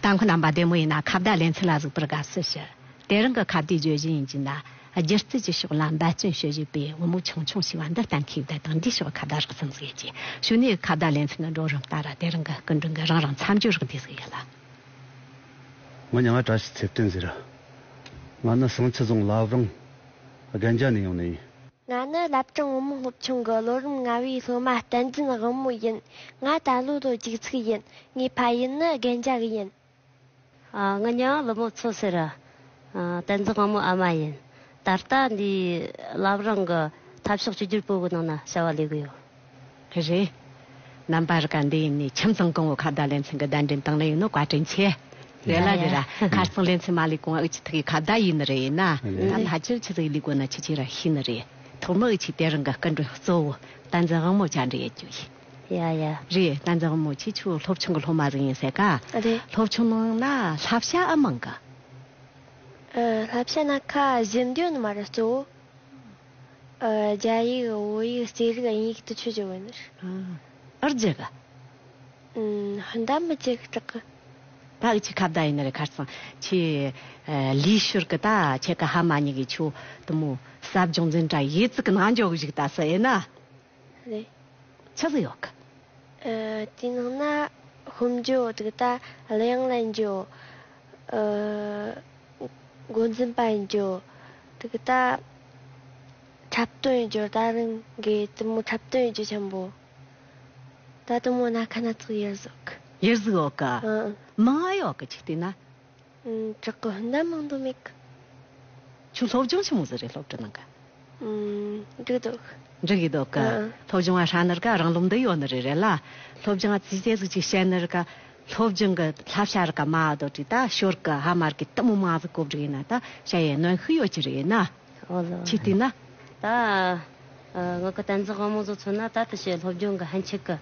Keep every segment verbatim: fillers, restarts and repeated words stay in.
ད་ཁོ་རྣམ་པ་བདེ་མོ་ཡིན་ན་ཁ་བརྡ་ལེན་ཚུལ་ལ་གཟིགས་པར་དགའ་བསུ་ཞུ། དེ་རིང་གི་ཁ་བརྡའི་བརྗོད་གཞི་ཡིན་གྱི་ན། སྒྱུ་རྩལ་གྱི་ཕྱོགས་ལ་འབད་བརྩོན་ཞུ་བཞིན་པའི་བུ་མོ་ཆུང་ཆུང་ཞིག་བ་འདི་གཏན་འཁེལ་བསྡད་དང་། འདིའི་ཕྱོགས་ཁ་བརྡ་རགས་ཙམ་ཟིག་ཡོད་ཀྱི། གཞུག་ནས་ཁ་བརྡ་ལེན་ཚུལ་ནི་འགྲོ་རིམ་ལྟར་དེ་རིང་གི་སྐུ་མགྲོན་གྱི་རང་རང་མཚམས་སྦྱོར་རགས་འདི་ཟིག་ཡོད་ལ། ང་མྱིང་ང་བཀྲ་ཤིས་ཚེ་བརྟན་ཟེར། ང་ནི་ཟངས་ཆུ་རྫོང་བླ་བྲང་རྒན་རྒྱ་ནས་ཡོང་ནི་ཡིན། ང་ནི་བླ་བྲང་བུ་མོ་སློབ་ཆུང་གི་ལོ་རིམ་ལྔ་བའི་སློབ་མ་བསྟན་འཛིན་དབང་མོ་ཡིན། ང་ད་ལོ་ལོ་བཅུ་གཅིག་ཡིན། ངའི་ཕ་ཡུལ་ནི་རྒན་རྒྱ་གི་ཡིན། ཨ། ང་མྱིང་ལི་མོ་མཚོ་ཟེར། ཨ། བསྟན་འཛིན་དབང་མོ་ཨ་མ་ཡིན། ད་ལྟ་འདི་བླ་བྲང་གི་འཐབ་ཕྱོགས་བཅོས་བསྒྱུར་པུའུ་གི་ནང་ན་བྱ་བ་ལས་གི་ཡོད། རེད། རྣམ་པ་རིག་ག་འདི་ཡིན་ནི་ཁྱིམ་ཚང་གང་བོ་ཁ་བརྡ་ལེན་ཚན་གི་གདན་འདྲེན་དང་ལེན་ཡིན་ནོ། བཀའ་དྲིན་ཆེ། རེད་ལ་ཡ་རེད་ར། ཁ་རྩང་ལེན་ཚན་མ་ལས་གོང་ཨུ་ཆི་ཐུག་གི་ཁ་བརྡ་ཡིན་ནི་རེད་ཡིན་ན། ད་ལྷ་ཆེར་ཆི་ཟིག་ལས་གོ་ན་ཆི་ཆི་ར་ཤི་ནི་རེད། ཐོག་མ་ཨུ་ཆི་དེ་རིང་གི་སྐུ་མགྲོན་གཙོ་བོ་བསྟན་འཛིན་དབང་མོ་བཅར་འདྲི་ཡེད་རྒྱུ་ཡིན། ཡ་ཡ། རེད། བསྟན་འཛིན་དབང་མོ་ཁྱེད་ཆོ་སློབ་ཆུང་གི་སློབ་མ་ཟིག་ཡིན་ཟེར་ག། རེད། སློབ་ཆུང་ནང་ན་བསླབ་བྱ་ཨ་མང་གི། ཨ། བསླབ་བྱ་ན་ཁ་བཞི་འདུས་ནི་མ་ར་གཙོ་བོ། ཨ། རྒྱ་ཡིག་བོད་ཡིག་རྩིས་རིག་དབྱིན་ཡིག་དུ་ཆོས་ཀྱི་བོད་ནི་རེད། ཨ། ཨར་རྒྱ་ག། ཨུམ། ཧོན་ད་མི་ཅིག་སྐྲག་གི། ད་ཨུ་ཆི་ཁ་བརྡ་ཡིན་ནི་རེད། ཁ་རྩང་ཁྱེད། ཨ། ལུས་ཤོར་གི། ད་ཁྱེད་ཀ་ཧ་མ་ཉི་གི་ཆོ་དུ་མོ་ཟབ་སྦྱོང་འཛིན་གྲྭ་ཡེ་ཙི་གི་ནང་འཇོག་གི་ཞིག་ད་ས་ཡིན་ན། རེད། ཆི་ཟིག་ཡོད་གི། ཨ། དེའི་ནང་ན་ཤོབ་རྒྱུ་དུག་ད་གླུ་དབྱངས་ལེན་རྒྱུ། ཨ། འགོ་འཛིན་པ་ཡིན་རྒྱུ། དུག་ད་འཁྲབ་སྟོན་ཡིན་རྒྱུ། ད་རིང་གི་དུ་མོ་འཁྲབ་སྟོན་ཡིན་རྒྱུ་ཆེན་པོ། ད་དུ་མོ་ན་ཁ་ན་ཚོགས་ཡར་ཟོག་ཡར་ཟིག་ཡོད་གི། ཨ། མང་ཡོད་གི་ཆི་དེ་ན། ཨུམ། དྲག་གི་ཧོན་ད་མང་དུ་མེད་གི། ཁྱོད་སློབ་སྦྱོང་ཆི་མོ་ཟིག་རེད་སློབ་གྲྭ་ནང་གི། ཨུམ། འགྲིག་འདུག་འགྲིག་གི་འདུག་གི། ཨ། སློབ་སྦྱོང་ང་ཧྲ་ནི་ར་ག་རང་ལོ་འདི་ཡོད་ནི་རེད། རེད་ལ། སློབ་སྦྱོང་ང་ཙི་ཙེ་ཟིག་ཅིག་བཤད་ནི་ར་ག། སློབ་སྦྱོང་གི་བསླབ་བྱ་ར་ག་མ་དོ་དྲི་ད་ཤོར་གི་ཧ་མར་གི་དུ་མོ་མང་ཟིག་གོ་བསྒྲིགས་ཡིན་ན་ད་བྱ་ཡེ་གནོན་ཤུགས་ཡོད་ཀྱི་རེད་ཡིན་ན། ཨོ་ལོ། ཁྱེད་དེ་ན། ད། ཨ། ང་གི་བསྟན་འཛིན་དབང་མོ་ཚོ་མཚོན་ན་ད་དུ་བྱེད་སློབ་སྦྱོང་གི་ཧན་ཆིག་གི།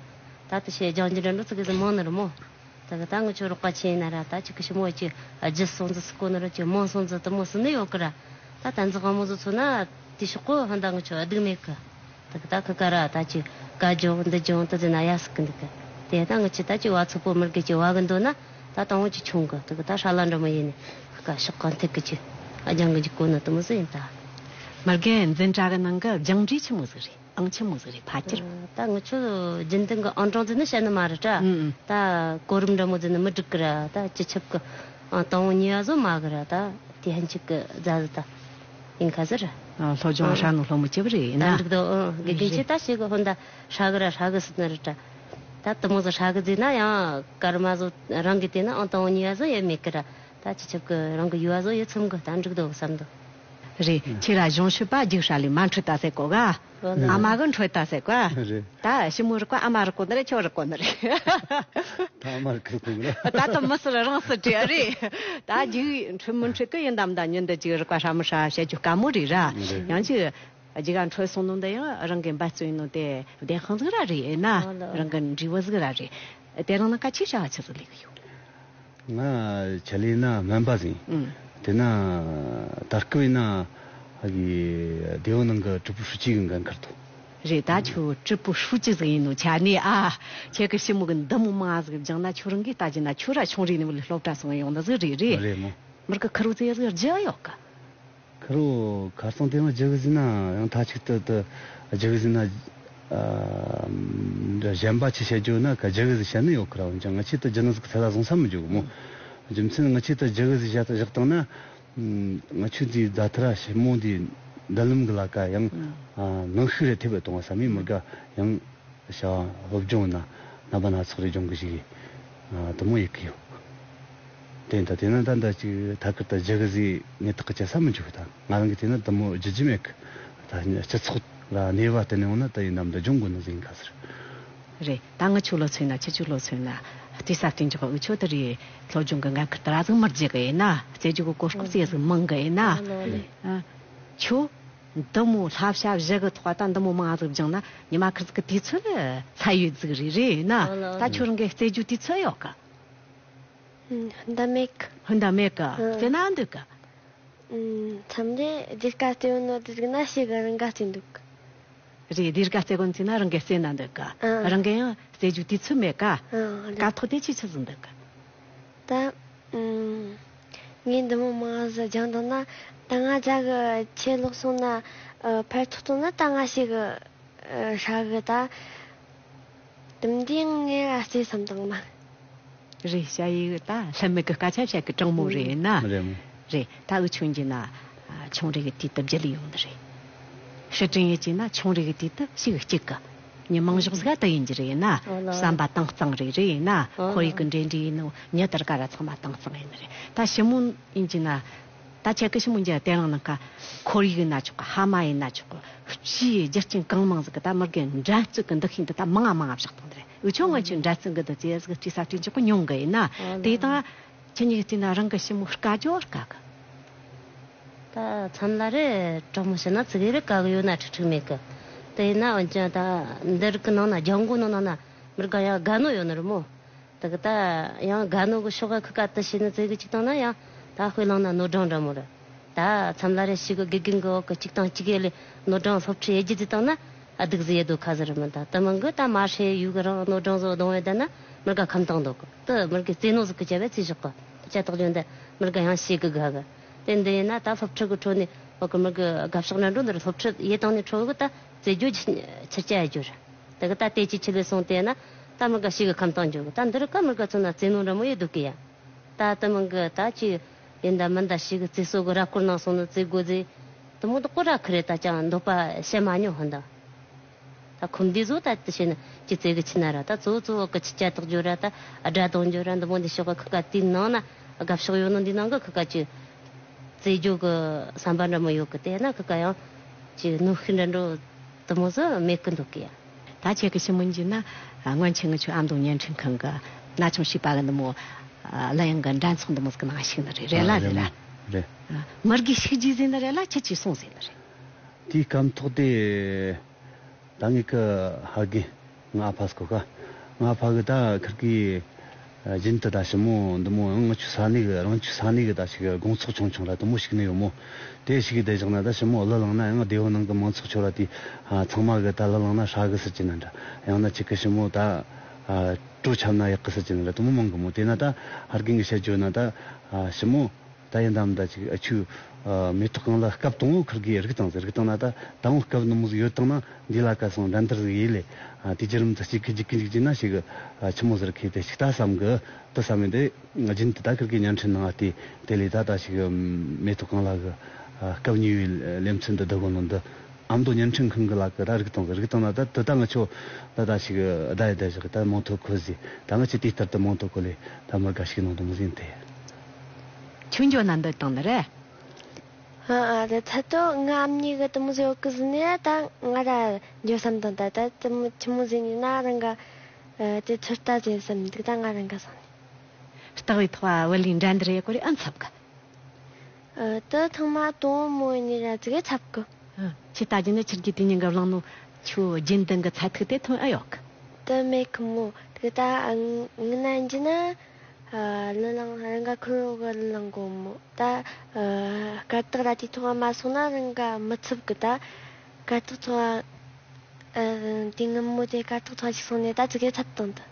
ད་དུ་བྱེད་སྦྱང་རྒྱུ་འདྲ་འགྲོ་ཚིག་གི་ཟིག་མང་ནི་རེད་མོ། ད་གི་ད་ང་ཆོ་རོགས་པ་ཆེ་ཡིན་ན་ར་ད་ཅིག་གི་ཞི་མོ་ཅིག་རྒྱུ་སོང་ཙི་སི་གོ་ནི་ར་ཅིག་མང་སོང་ཙི་དུ་མོ་སི་ནི་ཡོད་གི་ར། ད་བསྟན་འཛིན་དབང་མོ་ཚོ་མཚོན་ན་དེ་ཤོག་གོ་ཧན་ད་ང་ཆོ་སྡུག་མེད་གི། ད་གི་ད་གི་ག་ར་ད་ཅིག་ག་སྦྱོང་འདི་སྦྱོང་དུ་ཟིན་ན་ཡ་སི་གི་འདུག་གི། དེ་ད་ང་ཆོ་ད་ཅིག་བ་ཚོ་པོ་མི་རྒས་ཅིག་བ་གི་འདོད་ན་ད་དང་བོ་ཅིག་ཆུང་གི། ད་གི་ད་ཧྲ་ལ་འདྲ་མོ་ཡིན་ནི་གི་ཀ་ཤོག་གང་ཐེག་གི་ཅིག་ཨ་སྦྱང་གི་ཅིག་གོ་ནི་དུ་མོ་སི་ཡིན་ད། མར་རྒན་འཛིན་གྲྭ་གི་ནང་གི་སྦྱང་འབྲས་ཆི་མོ་ཟིག་རེད། ཨང་ཆི་མོ་ཟིག་རེད་ཕ་ཁྱེར། ད་ང་ཆོ་རྒྱུན་ལྡན་གི་ཨང་གྲངས་ཟེར་ནི་བཤད་ནི་མ་རེད་དྲ། ཨང་། ད་གོ་རིམ་འདྲ་མོ་ཟེར་ནི་མི་འགྲིག་གི་ར། ད་སྤྱི་ཁྱབ་གི་ཨང་དང་བོ་གཉིས་པ་བཟོ་མ་གི་ར། ད་དེ་ཧན་ཅིག་གི་རྫ་ཟི་ད་ཡིན་ཁ་ཟེར། ཨ། སློབ་སྦྱོང་ཨ་ཧྲ་ནོ་སློབ་མོ་ཅི་བ་རེད་ཡིན་ན། ད་འགྲིག་དོ། ཨང་དགེ་རྒན་ཆེ་ད་ཞེ་གི་ཧོན་ད་ཧྲ་གི་ར་ཧྲ་གི་ཟེར་ནི་རེད་དྲ། ད་དུ་མོ་ཟི་ཧྲ་གི་ཟེར་ན་ཡང་ཀར་མ་བཟོ་རང་གི་དེ་ན་ཨང་དང་བོ་གཉིས་པ་བཟོ་ཡོད་མེད་གི་ར། ད་སྤྱི་ཁྱབ་གི་རང་གི་ཡུལ་བ་བཟོ་ཡོད་ཚུམ་གི་ད་འགྲིག་དོ་བསམ་དོ། རེད། ཁྱེད་ར་གཞུང་ཞུས་པ་རྒྱུགས་ཧྲ་ལས་མ་འཕྲོད་ད་ཟེར་གོ་ག། ཨོ་ལེ། ཨ་མ་གི་འཕྲོད་ད་ཟེར་གོ་ག། རེད། ད་ཞི་མོ་རིག་པ་ཨ་མ་རིག་གོ་ནི་རེད། ཁྱོད་རིག་གོ་ནི་རེད། ད་ཨ་མ་རིག་གོ་ནི་རེད། ད་ད་མི་སུ་རང་སུ་བྲེལ་རེད། ད་རྒྱུགས་འཕྲོད་མི་འཕྲོད་གི་ཡིན་དམ། ད་ཉིན་འདི་རྒྱུགས་རིག་པ་ཧྲ་མི་ཧྲ་བཤད་རྒྱུ་དཀའ་མོ་རེད་ར། རེད། ཡང་ཅིག་རྒྱུགས་འཕྲོད་སོང་ནོ་འདི་ཡང་རང་གི་འབད་བརྩོན་ཡིན་ནོ་དེ་བདེན་དཔང་ཟིག་ར་རེད་ཡིན་ན། ཨོ་ལེ། རང་གི་འབྲས་བུ་ཟིག་ར་རེད། དེ་རིང་ནངས་ཀ་ཁྱེད་བྱ་བ་ཆི་ཟིག་ལས་གི་ཡོད། ང་ཆེད་ལས་ན་སྨན་པ་ཟིག་ཡིན། ཨང་། དེ་ན་ད་སྐབས་ཡིན་ན་ཨ་གི་སྡེ་བ་ནང་གི་ཀྲི་པུའུ་ཧྲུའུ་ཅི་གི་འགན་ཁུར་ཐོག་རེད། ད་ཁྱོད་ཀྲི་པུའུ་ཧྲུའུ་ཅི་ཟིག་ཡིན་ནོ་ཆ་ནས་ཨ། ཁྱེད་ཀྱི་ཞི་མོ་གི་འདི་མོ་མང་ཟིག་སྦྱངས་ན། ཁྱོད་རང་གིས་ལྟ་རྒྱུ་ན་ཁྱོད་ར་ཆུང་རིགས་ནས་བུ་ལས་སློབ་གྲྭ་སོང་ཡོང་ནི་ཟིག་རེད། རེད། རེད་མོ། མི་རིགས་ཁུར་བོ་ཙི་ཟིག་རྒྱུ་ཡོད་ག། ཁུར་བོ་ཁ་སང་དེ་ཡང་རྒྱུ་གི་ཟིན་ན་ཡང་མཐའ་གཅིག་ཏུ་དུ་རྒྱུ་གི་ཟིན་ན། ཨ། གཞན་པ་ཆི་བཤད་རྒྱུ་ན་ག་རྒྱུ་གི་ཟིག་བཤད་ནི་ཡོད་གི་ར། འོན་ཀྱང་ང་ཆེད་དུ་རྒྱུ་ནི་ཟིག་ཚད་ལ་བཟུང་ས་མི་འཇུག་གི་མོ། རྒྱུ་མཚན་ང་ཆེད་དུ་རྒྱུ་གི་ཟིག་བཞག་བཞག་བཏང་ན། ང་ཆོས་འདིའི་ཟླ་ཐར་ཞི་མོ་འདིའི་མདུན་ལམ་གི་ལ་ཀ་ཡང་ནང་ཤུགས་རེ་ཐེབས་པ་གཏོང་བ་བསམ་མི་མི་དགའ་ཡང་། བྱ་བ་སློབ་སྦྱོང་ན་རྣམ་པ་སྣ་ཚོགས་རེ་སྦྱོང་གི་ཞིག་དུ་མོ་ཡི་གི་ཡོད། དེ་ད་དེ་ན་ད་ད་ཅིག་ཐད་ཀར་ད་རྒྱུ་གི་ཟིག་ངས་ཐག་གི་བཅད་ས་མི་འཇུག་ད་ང་རང་གི་དེ་ན་དུ་མོ་རྒྱུ་རྒྱུ་མེད་གི། ད་སྤྱི་ཚོགས་ལ་གནས་བབ་དེ་ནས་འོང་ན་ད་ཡིན་ནམ་ད་སྦྱོང་དགོས་ནི་ཟིག་ཡིན་ག་ཟེར། རེད། ད་ང་ཆོ་ལོ་ཚོད་ན་ཁྱེད་ཆོ་ལོ་ཚོད་ན་ལྟོས་ས་བསྟན་འཇོག་འུ་ཆོ་དེ་རེད། སློབ་སྦྱོང་གི་འགན་ཁུར་དེ་ར་ཟིག་མི་རྒྱུ་གི་ཡིན་ན། རྩེ་རྒྱུ་གི་གོ་སྐབས་ཟིག་མང་གི་ཡིན་ན། ཨ་ལོ་ལེ། ཨ། ཁྱོད་འདི་མོ་བསླབ་བྱ་བཞི་གི་ཐོག་ད་འདི་མོ་མང་ཟིག་སྦྱངས་ན་ཉི་མ་ཁུར་ཟིག་གི་དུས་ཚོད་ལ་ཚ་ཡོད་ཟིག་རེད། རེད་ཡིན་ན། ཨ་ལོ། ད་ཁྱོད་རང་གི་རྩེ་རྒྱུ་དུས་ཚོད་ཡོད་ག། ཧུན་ད་མེད་གི། ཧུན་ད་མེད་གི། ཨ། རྩེ་ན་འདུག་གི། ཨུམ། མཚམས་རེ་སྡེར་ཁ་རྩེ་ཡོང་ནོ་དེ་ཟིག་ན་ཞེ་གི་རང་ག་རྩེ་འདུག་གི། རེད། སྡེར་ཁ་རྩེ་གོ་ནི་ན་རང་གི་རྩེ་ན་འདུག་གི། ཨ། རང་གི་ཡང་རྩེ་རྒྱུ་དུས་ཚོད་མེད་ག། ཨ། རེད། སྐབས་ཐོག་དེ་ཆི་ཆི་ཟིག་འདུག་གི། ད། ཨུམ། ངས་འདི་མོ་མང་ཟིག་སྦྱངས་བཏང་ན། ད་ང་རྒྱ་གི་ཆེ་ལོག་སོང་ན། ཨ། ཕར་ཐོག་བཏང་ན་ད་ང་ཞིག་གི་ཨ། ཧྲ་གི་ད། དེ་འདི་ངས་ཨ་རྩེ་བསམ་བཏང་མ། རེད། ཞ་ཡི་ད་ལྷད་མེད་གི་སྐད་ཆ་བཤད་གི་དྲང་མོ་རེད་ན། རེད་མོ། རེད། ད་འུ་ཆོ་འཇི་ན་ཨ། ཆུང་རིགས་གི་དུས་དུ་བརྗེད་ལས་ཡོང་ནི་རེད། ཕྱིར་དྲན་ཡོད་ཀྱི་ན་ཆུང་རིགས་གི་དུས་དུ་ཞིག་གཅིག་གི། མྱི་མང་ཞོག་ཟིག་དུ་ཡིན་གྱི་རེད་ན། ཨོ་ལ། བསམ་པ་དྭངས་གཙང་རེད། རེད་ན། ཨོ་ལ། ཁོར་ཡུག་གི་འབྲེལ་འདྲིས་ཡིན་ནོ། མྱི་དར་ག་ར་ཚང་མ་དྭངས་གཙང་ཡིན་ནི་རེད། ད་ཞི་མོ་ཡིན་གྱི་ན། ད་ཁྱེད་ཀྱི་ཞི་མོ་འཇའ་དེ་རིང་ནང་ཁ་ཁོར་ཡུག་ཡིན་ན་ཆོག་གི། ཕ་མ་ཡིན་ན་ཆོག་གི། སྤྱིའི་རྒྱུ་རྐྱེན་གང་མང་ཟིག་གི་ད་མི་དགེ་འགྲན་རྩོད་གི་འདུ་ཤེས་འདི་ད་མང་ང་མང་ང་བཞག་བཏང་དེ་རེད། འུ་ཆོ་ང་ཆོའི་འགྲན་རྩོད་གི་འདུ་ཚེ་ཟིག་བྲིས་ས་བྲིས་འཇོག་གི་མྱོང་གི་ཡིན་ན། ཨོ་དེ་ལ། དང་ཁྱེད་གཉིས་ཀྱི་རྩིས་ན་རང་གི་ཞི་མོ་དཀའ་རྒྱུ་དཀའ་གི། ད་མཚམས་ལ་རེ་དྲང་མོ་བཤད་ན་ཙི་གེ་རེ་དཀའ་གི་ཡོད་ན་ཁྲིག་ཁྲིག་མེད་གི། དེ་ཡིན་ན་འོན་ཀྱང་ད་འདི་རིགས་གི་ནང་ན་རྒྱང་མགོ་ནང་ན་ན་མི་དགེ་ཡང་དགའ་ནོ་ཡོད་ནི་རེད་མོ། དེ་གི་ད་ཡང་དགའ་ནོ་གི་ཕྱོགས་གི་ཁི་ཀ་དུ་བྱས་ནི་ཙི་གེ་གཅིག་བཏང་ན་ཡང་ད་དཔེ་བླངས་ན་ནོར་འགྲངས་འདྲ་མོ་རེད། ད་མཚམས་ལ་རེ་ཞིག་གི་དགེ་རྒན་གི་འོག་གི་གཅིག་དང་གཅིག་ཡེ་ལས་ནོར་འགྲངས་སློབ་ཁྲིད་ཡེ་རྒྱུ་དེ་བཏང་ན་ཨ་སྡུག་ཟིག་ཡེ་དོ་ཁ་ཟིག་རེད་མི་འདུག་དེ་མིན་གི་ད་མ་ཧྲེ་ཡུ་གི་རང་ནོར་འགྲངས་བཟོ་གཏོང་བས་བསྡད་ན་མི་དགེ་ཁམས་བཏང་འདུག་གི། དེ་མི་དགེ་རྩེ་ནོ་ཟིག་གི་བྱ་བས་རྩིས་ཞོག་གི། དཔེ་ཆ་དག་རྒྱུ་འདི་མི་དགེ་ཡང་ཤེས་གི་དགའ་གི། དེ་འདི་ཡིན་ན་ད་སློབ་ཁྲིད་གི་ཁྲོད་ནས་འོག་གི་མི་དགེ་དགའ་ཕྱོགས་འདྲ་འགྲོ་འདི་རུ་སློབ་ཁྲིད་ཡེ་བཏང་ནས་འཕྲོ་གི་ད་རྩེ་རྒྱུ་ཆི་ཆི་ཆ་ཡེ་རྒྱུ་རེད། དེ་གི་ད་དེ་ཅི་ཆི་ལས་སོང་དེ་ན་ད་མི་དགེ་ཞིག་གི་ཁམས་བཏང་རྒྱུ་གི། ད་འདི་རུ་ཀ་མི་དགེ་ཚོ་ན་རྩེ་ནོ་འདྲ་མོ་ཡེ་འདུག་གི་ཡ། ད་དེ་མིན་གི་ད་ཅི་ཡིན་ད་མིན་ད་ཞིག་གི་རྩེ་སོ་གི་ར་སྐོར་ནང་སོང་ནི་རྩེ་དགོས་ཟེ། དེ་མོ་ད་ཀོ་ར་ཁི་རེ་ད་ཅང་འདོད་པ་བཤད་མ་མྱོང་ཧོན་ད། ད་ཁོམ་འདི་བཟོ་ད་དེ་བྱས་ན་ཅི་རྩེ་གི་ཆི་ན་ར་ད་གཙོ་བོ་གཙོ་བོ་གི་ཆི་ཆ་དག་རྒྱུ་ར་ད་ཨ་དགྲ་གཏོང་རྒྱུ་ར་འདི་མོ་འདི་ཤོག་གི་ཁི་ཀ་དེའི་ནང་ན་དགའ་ཕྱོགས་ཡོད་ནོ་འདི་ནང་གི་ཁི་ཀ་ཅི། རྩེ་རྒྱུ་གི་བསམ་པ་འདྲ་མོ་ཡོད་གི། དེ་ན་ཁི་ཀ་ཡང་ཅི་ནོར་ཤུགས་འདྲ་འགྲོ་དེ་མོ་ཟིག་མེད་གི་འདུག་གི་ཡ། ད་ཁྱེད་ཀྱི་ཞི་མོ་འཇི་ན་སྔོན་ཆད་ང་ཆོའི་ཨ་མདོ་བརྙན་འཕྲིན་ཁང་གི་ན་ཆུང་བྱིས་པ་གི་འདི་མོ་གླུ་དབྱངས་གི་འགྲན་ཚོགས་འདི་མོ་ཟིག་གི་ནང་ཞུགས་ནི་རེད། རེད་ལ། ཨ། རེད་རེད་ལ། མོ། རེད། མི་དགེ་ཞུགས་རྒྱུ་ཟེར་ནི་རེད་ལ། ཁྱེད་ཀྱིས་སོང་ཟེར་ནི་རེད། དེའི་སྐབས་ཐོག་དེ་ད་ངེད་ཀྱི་ཕ་རྒན་ང་ཕ་སྐོ་ཀ་ང་ཕ་གི་ད་ཁིར་གི་རྒྱུན་དུ་ད་ཞི་མོ་འདི་མོ་ཡང་ང་ཆོའི་ས་གནས་གི་རང་ཆོའི་ས་གནས་གི་ད་ཞིག་དགོང་ཚོགས་ཆུང་ཆུང་ར་དེ་མོ་ཞིག་ནི་ཡོད་མོ། དེ་ཞིག་གི་དེ་བཞག་ན་ད་ཞི་མོ་གླུ་བླངས་ན་ཡང་སྡེ་བ་ནང་གི་མང་ཚོགས་ཆོ་ར་དེ་ཚང་མ་གི་ད་གླུ་བླངས་ན་ཧྲ་གི་ཟེར་གྱི་ན་འདྲ། ཡང་ན་ཅིག་གི་ཞི་མོ་ད་བྲོ་འཁྱམ་ན་ཡག་གི་ཟེར་གྱི་ན་འདྲ། དེ་མོ་མང་གི་མོ། དེ་ན་ད་ཕ་རྒན་གི་བཤད་རྒྱུ་ན་ད་ཞི་མོ། ད་ཡིན་དམ་ད་ཅིག་ཨ་ཆུ་མེ་ཏོག་གང་ལ་སྐབས་དང་པོ་ཁིར་གི་རིག་དང་ཟེར། རིག་དང་ན་ད་དང་པོ་སྐབས་ནི་མོ་ཟིག་ཡོད་དང་ན་འདི་ལ་ཀ་སོང་འགྲན་བསྡུར་ཟིག་ཡིན་ལེ། ཨ་དེ་རྒྱུ་རིམ་ད་ཅིག་གི་འཇིག་གི་འཇིག་གི་ན་ཞིག་ཨ་ཆི་མོ་ཟེར་ཁེ་དེ་ཞིག་ད་བསམ་གི་དུ་བསམ་ཡིན་དེ། རྒྱུན་དུ་ད་ཁིར་གི་བརྙན་འཕྲིན་ནང་ཨ་དེ་དེ་ལས་ད་ད་ཞིག་མེ་ཏོག་གང་ལ་གི་ཨ་སྐབས་གཉིས་པའི་ལེ་ཚན་འདི་བསྡུ་གོ་ནོ་འདི། ཨ་མདོ་བརྙན་འཕྲིན་ཁང་གི་ལག་གི་ད་རིག་དང་གི་རིག་དང་ན་ད་དུ་ད་ང་ཆོ་ད་ད་ཞིག་ད་ཡི་ད་ཞིག་ད་མང་ཐོག་ཁོ་ཟིག་ད་ང་ཆོ་དེ་ལྟར་དུ་མང་ཐོག་ཁོ་ལས་ད་མི་དགའ་ཞིག་ནང་དུ་མི་ཟིན་ཏེ། ཁྱོད་འགྱོ་ན་འདོད་དང་ནི་རེད། ཨ་ཨ་ད་ཚ་ཏོ་ང་ཨ་མྱེས་གི་དུ་མོ་ཟིག་ཡོད་གི་ཟིན་ནས་ད་ང་ར་འགྱོ་བསམ་དང་ད་ད་དུ་མོ་ཆི་མོ་ཟིན་ནི་ན་རང་ག་དེ་ཚོད་ལྟ་ཟིན་བསམ་འདུག་ད་ང་རང་ག་སང་ནི། རྟག་བའི་ཐོག་བ་ལི་འགྲན་བསྡུར་ཡེ་གོ་རེ་ཨ་འཚབ་གི། ཨ། དེ་ཐེངས་མ་དང་པོ་ཡིན་ནི་ར་ཙི་གེ་འཚབ་གི། ཨ། ཁྱེད་ལྟ་རྒྱུ་ནི་ཁྱེད་ཀྱིས་དེ་ཉིན་གི་བླངས་ནོ་ཆུ་རྒྱུན་ལྡན་གི་ཚད་ཐིག་དེ་ཐོན་ཨེ་ཡོད་གི། དེ་མེད་གི་མོ། དེ་ད་ཨ་ངི་ན་འཇི་ན། ཨ། ལི་ལང་རང་ག་ཁུར་རོ་གི་ལི་ལང་གོ་མོ། ད་ཨ་སྐར་རྟགས་ར་དེ་ཐོག་མ་སོང་ན་རང་ག་མི་འཚབ་གི། ད་སྐར་རྟགས་ཐོག་ཨ། དེ་ངི་མོ་དེ་སྐར་རྟགས་ཐོག་ཞིག་སོང་ནས་ད་ཙི་གེ་འཚབ་བཏང་དུ།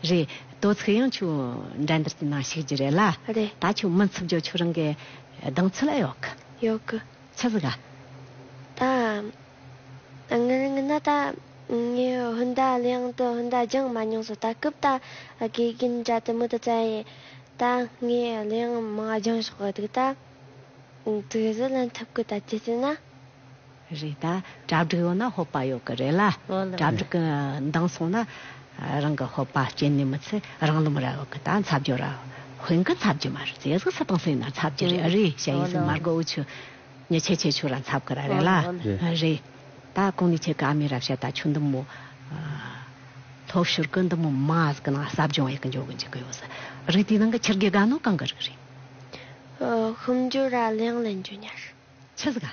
རེད། དོ་ཚིག་ཡང་ཁྱོད་འགྲན་བསྡུར་གྱི་ནང་ཞུགས་རྒྱུ་རེད་ལ། རེད། ད་ཁྱོད་མི་འཚབ་རྒྱུ་ཁྱོད་རང་གི་གདེང་ཚོད་ལ་ཡོད་གི། ཡོད་གི། ཆི་ཟིག་ག་ད་ངི་ངི་ན་ད་ངས་ཧུན་ད་ལེང་དུ་ཧུན་ད་སྦྱངས་མ་མྱོང་སོ། ད་སྐབས་ད་དགེ་རྒན་འདྲ་དེ་མོ་དུ་བཙལ་ཡེ་ད་ངས་ལེང་མང་སྦྱངས་ཤོག་གི་འདུག་ད་དུ་ཟི་ལན་ཐུབ་གི་ད་ཅི་ཟེར་ན། རེད། ད་གྲ་སྒྲིག་ཡོད་ན་ཧོད་པ་ཡོད་གི་རེད་ལ། ཨོ་ལ། གྲ་སྒྲིག་གི་འདང་སོང་ན་རང་གི་ཧོད་པ་སྐྱེལ་ནི་མི་ཚེ་རང་ལོ་མི་ར་ཡོད་གི། ད་འཚབ་རྒྱུ་ར་ཧོན་གི་འཚབ་རྒྱུ་མ་རེད། ཙེ་ཟིག་སི་ཏང་སེ་ན་འཚབ་རྒྱུ་རེད། ཨ་རེད། ཞ་ཡི་སི་མར་གོ་འུ་ཆུ་ཉི་ཆེ་ཆེ་ཆུ་ར་འཚབ་གི་ར་རེད་ལ། ཨོ་ལ། རེད། ད་གོང་ནས་ཁྱེད་ཀ་ཨ་མི་ར་བཤད་ད་ཆུ་འདི་མོ་ལྷོ་ཕྱོགས་གི་འདི་མོ་མ་ཟིག་གི་ནང་ཟབ་སྦྱོང་ཡེ་གི་འཇོག་གི་འཇུག་གི་ཡོད་ཟི། རིགས་དེའི་ནང་གི་ཁྱེད་དགེ་དགའ་ནོ་གང་གི་རིགས་རེད། ཨ། ཤོམ་རྒྱུ་ར་ལེང་ལེན་རྒྱུ་ཉར། ཆི་ཟིག་ག་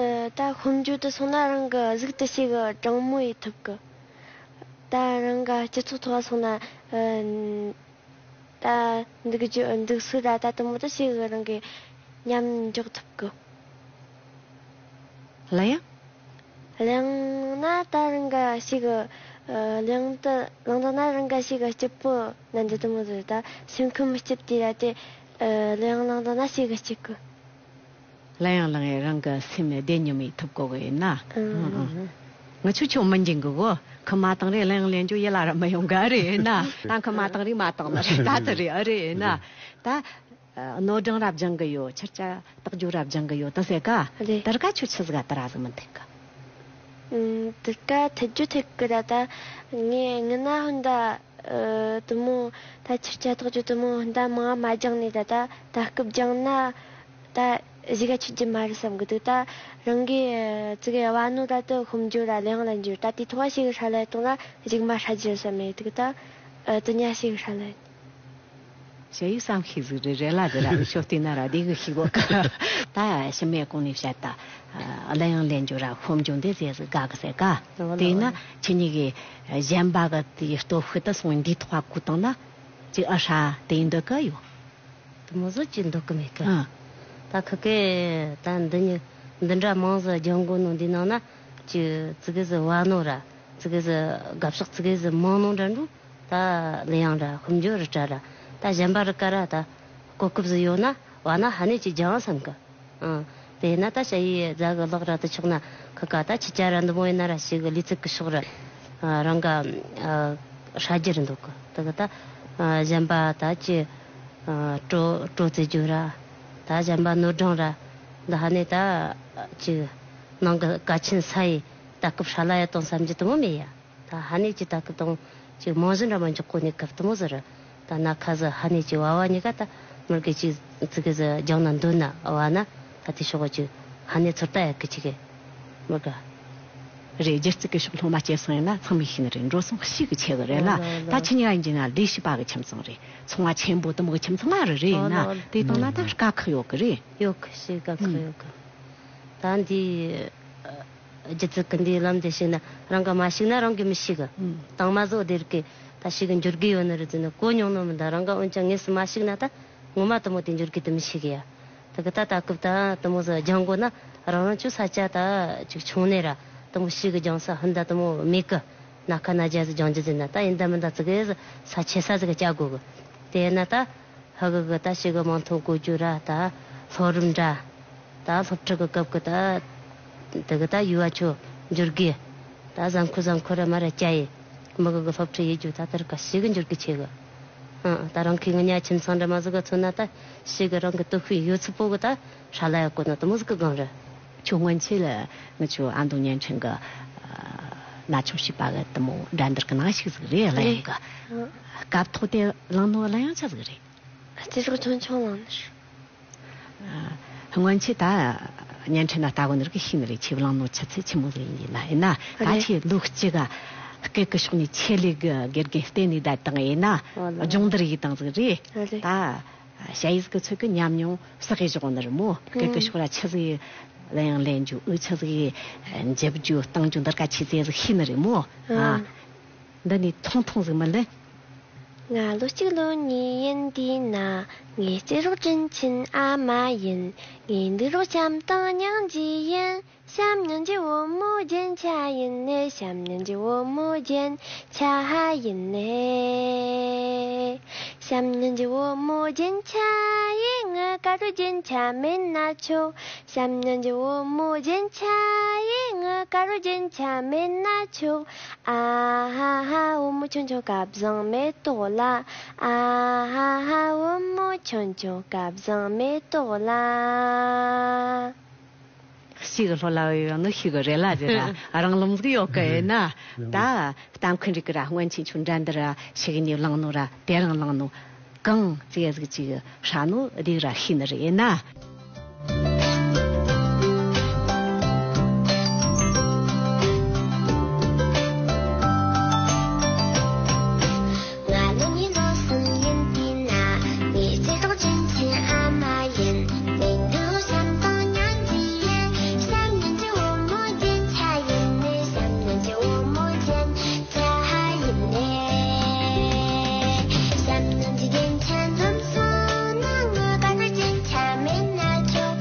ཨ། ད་ཤོམ་རྒྱུ་དུ་སོང་ན་རང་གི་གཟུགས་དུ་ཞིག་གྲང་མོ་ཡེ་ཐུབ་གི། ད་རང་ག་སྤྱི་ཚོགས་ཐོག་སོང་ན། ཨ། ད་འདུག་རྒྱུ་འདུག་སུ་ར་ད་དུ་མོ་དུ་ཞིག་རང་གི་མཉམ་འཇོག་ཐུབ་གི། ལ་ཡང་། ལེང་ན་ད་རང་ག་ཞིག་ཨ། གླེང་སྟེ་གླེང་དང་ན་རང་ག་ཞིག་ག་སྐྱིད་པོ་ན་འདི་དུ་མོ་ཟེར། ད་སེམས་ཁམས་སྐྱིད་དེ་ར་དེ། ཨ། གླེང་གླེང་དང་ན་ཞིག་ག་སྐྱིད་གི། གླེང་ཡང་གླེང་ཡང་རང་གི་སེམས་བདེ་ཉི་མའི་ཐུབ་གོ་གི་ཡིན་ན། ཨ། ཨ། ཨ། ང་ཆུ་ཆུ་མི་འགྱིང་གི་གོ། ཁི་མ་བཏང་རེ་གླེང་ཡང་གླེང་རྒྱུ་ཡིད་ལ་ར་མི་ཡོང་ག་རེ་ཡིན་ན། ད་ཁི་མ་བཏང་རེ་མ་བཏང་ན་རེ་ད་དེ་རེ་ཨ་རེ་ཡིན་ན། ད། ཨ། སྣོད་སྦྱང་རབ་སྦྱང་གི་ཡོད། ཆུ་རྐྱལ་བཏགས་རྒྱུ་རབ་སྦྱང་གི་ཡོད་ད་ཟེར་ག། རེད། དེར་ག་ཆུ་ཆུ་ཟིག་ག་དེ་ར་ཟིག་མི་འཐད་གི། ཨུམ། དེར་ག་འཐད་རྒྱུ་འཐད་གི་ར། ད་ངས་ངི་ན་ཧོན་ད། ཨ། དུ་མོ་ད་ཆུ་རྐྱལ་བཏགས་རྒྱུ་དུ་མོ་ཧོན་ད་མང་མ་སྦྱང་ནས་ད་ད་ད་སྐབས་སྦྱང་ན་ད་གཞི་ག་ཆུ་རྒྱུ་མ་རེད་བསམ་གི་འདུག་ད་རང་གི་ཙི་གེ་བ་ནོ་ད་དུ་ཤོམ་རྒྱུ་ར་གླེང་ལ་འགྱུར། ད་དེ་ཐོག་ཞིག་ཧྲ་ལ་གཏོང་ན་གཞུག་མ་ཧྲ་རྒྱུ་བསམ་མེད་འདུག་ད། ཨ། དུ་ཉ་ཞིག་ཧྲ་ལ། ཞ་ཡི་བསམ་ཤེས་ཟིག་རེད། རེད་ལ་དེ་ར་ཤོ་བལྟས་ན་ར་དེ་གི་ཤེས་གོ་ག། ད་ཞི་མེད་གོང་ནས་བཤད་ད། ཨ། གླེང་ཡང་གླེང་རྒྱུ་ར་ཤོམ་རྒྱུ་འདི་ཟེར་ཟིག་ག་གི་ཟེར་ག། ཨོ་ལ། དེས་ན་ཨོ་ལ། ཁྱེད་གཉིས་ཀྱིས་གཞན་པ་གི་དེའི་སྟོབས་ཤུགས་དུ་སོང་འདིའི་ཐོག་བ་བཀོད་བཏང་ན་ཅིག་ཨ་ཧྲ་དེ་ཡིན་འདོད་གི་ཡོད། དུ་མོ་ཟོ་ཅིག་འདོད་གི་མེད་གི། ཨ། ད་ཁི་ཀེ་ད་འདི་ཉི་འདི་འདྲ་མང་ཟིག་སྦྱང་གོ་ནོ་འདི་ནང་ན་ཅིག་ཙི་གེ་ཟིག་བ་ནོ་ར་ཙི་གེ་ཟིག་དགའ་ཕྱོགས་ཙི་གེ་ཟིག་མང་ནོ་འདྲ་འགྲོ། ད་གླེང་ཡང་ར་ཤོམ་རྒྱུ་རི་བྲ་ར། ད་གཞན་པ་རི་ཀ་ར་ད་གོ་སྐབས་ཟིག་ཡོད་ན་བ་ན་ཧ་ནས་ཅིག་སྦྱང་བསམ་གི། ཨང་། དེ་ན་ད་ཞ་ཡི་རྫ་གི་ལག་ར་དུ་ཆོག་ན་ཁི་ཀ་ད་ཆི་ཅ་ར་འདི་མོ་ཡིན་ན་ར་ཞིག་གི་ལུས་ཚིག་གི་ཕྱོགས་ར། ཨ། རང་ག་ཨ་ཧྲ་རྒྱུ་རེད་འདུག་གི། དེ་གི་ད་ཨ་གཞན་པ་ད་ཅི་ཨ་བྲོ་བྲོ་རྩེ་རྒྱུ་ར། ད་གཞན་པ་ནོར་སྦྱོང་ར། འདི་ཧ་ནས་ད་ཅི་ནང་གི་ཀ་ཆེན་ས་ཡི་ད་སྐབས་ཧྲ་ལ་ཡ་གཏོང་བསམ་རྒྱུ་དུ་མོ་མེད་ཡ། ད་ཧ་ནས་ཅི་ད་སྐབས་དང་ཅི་རྨང་གཞི་འདྲ་མ་འཇོག་གོ་ནས་སྐབས་དུ་མོ་ཟེར། ད་ན་ཁ་ཟི་ཧ་ནས་ཅི་བ་བ་གཉིས་ཀ་ད་མོར་གི་ཅི་ཙི་གི་ཟི་སྦྱང་ན་འདོད་ན་བ་ན་ད་དེ་ཤོག་ཅི་ཧ་ནས་ཚོར་ལྟ་ཡ་གི་ཅི་གི་མོར་ག། རེད། སྒྱུ་རྩལ་གི་ཕྱོགས་སློབ་མ་སྐྱེས་སོང་ཡིན་ན་ཚང་མས་ཤེས་ནི་རེད། འགྲོ་སོང་ཤིག་གི་ཆེ་གི་རེད་ལ། ཨོ་ལ་ཨོ་ལ། ད་ཁྱེད་གཉིས་ཀ་ཡིན་གྱི་ན་ལས་བྱེད་པ་གི་ཁྱིམ་ཚང་རེད། ཚོང་བ་ཆེན་པོ་དུ་མོ་གི་ཁྱིམ་ཚང་མ་རེད། རེད་ཡིན་ན་ཨོ་ལ་ཨོ་ལ། དེ་དང་ན་ད་དཀའ་ཁག་ཡོད་གི་རེད། ཡོད་གི། ཤེས་དཀའ་ཁག་ཡོད་གི། ད་འདི་སྒྱུ་རྩལ་གི་འདིའི་ལམ་དེ་ཞིག་ན་རང་ག་མ་ཞིག་ན་རང་གི་མི་ཤེས་གི། ཨང་། དང་མ་བཟོ་བདེ་རིག་གི་ད་ཞིག་གི་འགྱུར་གི་ཡོད་ནི་རེད་ཟེར་ནི་གོ་མྱོང་ནོ་མི་འདུག་རང་ག་འོན་ཀྱང་ངེས་སུ་མ་ཞིག་ན་ད་ངོ་མ་དུ་མོ་དེ་འགྱུར་གི་དུ་མི་ཤེས་གི་ཡ། དེ་གི་ད་ད་སྐབས་ད་དུ་མོ་ཟ་སྦྱང་དགོས་ན་རང་རང་ཆུ་ས་ཆ་ད་ཅིག་ཆུང་ནས་ར་དུ་མོ་ཤིག་གི་སྦྱང་ས་ཧུན་ད་དུ་མོ་མེད་གི། ན་ཁ་ན་རྒྱ་ཟི་སྦྱང་རྒྱུ་ཟེར་ན་ད་ཡིན་ད་མིན་ད་ཙི་གི་ས་ཆེ་ས་ཟི་གི་བཅའ་དགོས་གི། དེ་ན་ད། ཧ་གི་གི་ད་ཞིག་གི་མང་ཐོག་གོ་རྒྱུ་ར་ད་སློབ་རིམ་འདྲ། ད་སློབ་ཁྲིད་གི་སྐབས་གི་ད་དེ་གི་ད་ཡུ་བ་ཆོ་འགྱུར་གི། ད་ཟང་ཁུ་ཟང་ཁུ་ར་མ་ར་བཅའ་ཡི། མི་གི་གི་སློབ་ཁྲིད་ཡེ་རྒྱུ་ད་དེར་ག་ཞིག་གི་འགྱུར་གི་ཆེ་གི། ཨང་། ད་རང་གི་ངི་ཉ་ཁྱིམ་ཚང་འདྲ་མ་ཟི་གི་མཚོན་ན་ད་ཞིག་གི་རང་གི་སྟོབས་ཤུགས་ཡོད་ཚུལ་པོ་གི་ད་ཧྲ་ལ་ཡ་གོ་ན་དུ་མོ་ཟི་གི་གང་རེད། ཁྱོད་སྔོན་ཆད་ལ་ང་ཆོ་ཨ་མདོ་བརྙན་འཕྲིན་གི་ན་ཆུང་བྱིས་པ་གི་དུ་མོ་འགྲན་བསྡུར་གི་ནང་ཞིག་ཟིག་རེད། གླེང་གི། ཨ། སྐབས་ཐོག་དེ་བླངས་ནོ་གླེང་ཡང་ཆ་ཟིག་རེད། རྩེད་རོགས་ཆུང་ཆུང་བླངས་ནི་རེད། ཨ། སྔོན་ཆད་ད་བརྙན་འཕྲིན་ན་ལྟ་གོ་ནི་རིགས་ཤེས་ནི་རེད། ཁྱེད་བླངས་ནོ་ཆ་ཚད་ཆི་མོ་ཟིག་ཡིན་ན་ཡིན་ན་ད་རེད། ཁྱེད་ལོ་གཅིག་ག་སྐད་གི་ཕྱོགས་ནས་ཆེད་ལས་གི་དགེ་རྒན་བསྟེན་ནས་བསྡད་བཏང་ཡིན་ན། ཨོ་ལ། སྦྱོང་བརྡར་ཡེད་བཏང་ཟིག་རེད། ཨ་རེད། ད་ཞ་ཡིས་གི་ཚོད་གི་ཉམས་མྱོང་བསགས་གི་བཞག་ནི་རེད་མོ། སྐད་གི་ཕྱོགས་ལ་ཆི་ཟིག་ལེན་ཡང་ལེན་རྒྱུ་འུ་ཆི་ཟིག་འཇིབ་རྒྱུ་བཏང་རྒྱུ་འདི་ག་ཆི་ཟིག་ཤེས་ནི་རེད་མོ། ཨ། ཨ། འདི་ནས་ཐུང་ཐུང་ཟིག་མི་ལེན། ང་ལོ་གཅིག་ལོ་གཉིས་ཡིན་དུས་ན། ངའི་རྩེད་རོགས་དྲིན་ཆེན་ཨ་མ་ཡིན། ངའི་འདུག་རོགས་བྱམས་དང་སྙིང་རྗེ་ཡིན། བྱམས་སྙིང་རྗེ་བུ་མོ་རྒྱན་ཆ་ཡིན་ནི། བྱམས་སྙིང་རྗེ་བུ་མོ་རྒྱན་ཆ་ཡིན་ནི། བྱམས་སྙིང་རྗེ་བུ་མོ་རྒྱན་ཆ་ཡིན། ངའི་དཀར་རོ་རྒྱན་ཆ་མེད་ན་ཆོག་བྱམས་སྙིང་རྗེ་བུ་མོ་རྒྱན་ཆ་ཡིན། ངའི་དཀར་རོ་རྒྱན་ཆ་མེད་ན་ཆོག་ཨ་ཧ་ཧ། བུ་མོ་ཆུང་ཆུང་སྐལ་བཟང་མེ་ཏོག་ལ། ཨ་ཧ་ཧ། བུ་མོ་ཆུང་ཆུང་སྐལ་བཟང་མེ་ཏོག་ལ། ཤིག་ལྷོ་ལ་ཡོད་ནི་ཤིག་རེད་ལ་དེ་ར་རང་ལུམ་ཟིག་ཡོད་གི་ཡིན་ན། ད་ལྟ་མཁན་རིག་གི་ར་སྔོན་ཆད་ཆུ་འདྲ་འདི་ར་ཤིག་ནས་བླངས་ནོ་ར་དེ་རང་བླངས་ནོ། གང་ཅི་ཟིག་ཅིག་ཧྲ་ནོ་དེ་ར་ཤེས་ནི་རེད་ན། ང་ལོ་གཉིས་ལོ་གསུམ་ཡིན་དུས་ན། ངའི་རྩེད་རོགས་དྲིན་ཆེན་ཨ་མ་ཡིན། མིང་དུ་བྱམས་དང་སྙིང་རྗེ་ཡིན། བྱམས་སྙིང་རྗེ་བུ་མོ་རྒྱན་ཆ་ཡིན་ནི། བྱམས་སྙིང་རྗེ་བུ་མོ་རྒྱན་ཆ་ཡིན་ནི། བྱམས་སྙིང་རྗེ་རྒྱན་ཆ་འཛོམས་སོང་ན། ངའི་དཀར་རོ་རྒྱན་ཆ་མེད་ན་ཆོག་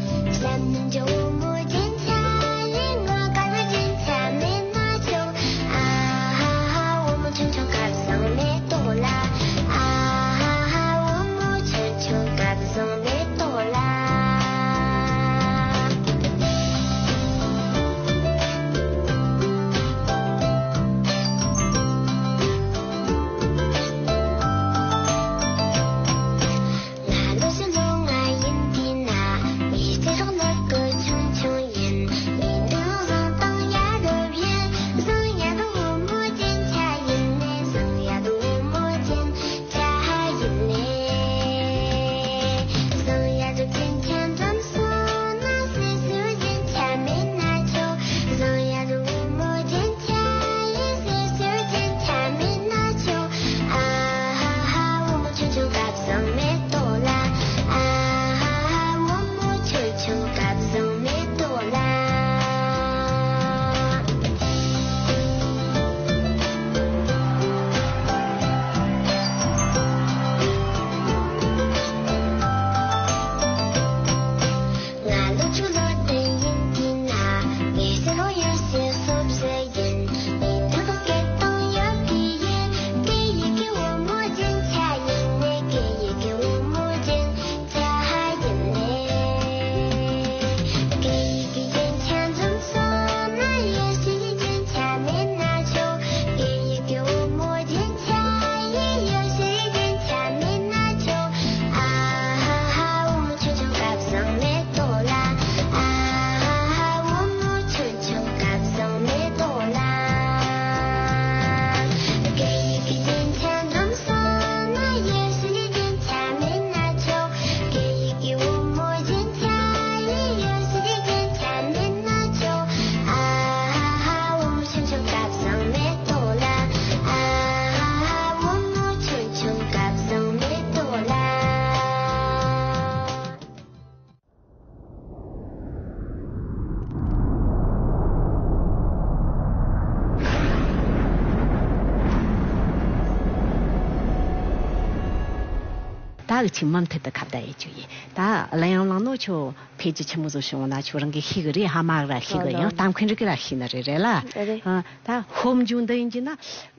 ད་འུ་ཆོས་མུ་མཐུད་དུ་ཁ་བརྡ་ཡེད་རྒྱུ་ཡིན། ད་གླུ་དབྱངས་བླངས་ནོ་ཁྱོད་ཕལ་ཆེར་ཆི་མོ་ཟིག་བྱུང་ན་ཁྱོད་རང་གིས་ཤེས་གི་རེད། ཧ་མ་གི་ར་ཤེས་གི། ཡང་ལྟ་མཁན་རིགས་གིས་ར་ཤེས་ནི་རེད། རེད་ལ། རེད། ཨ། ད་ཤོབ་འཇུག་འདི་ཡིན་གྱི་ན་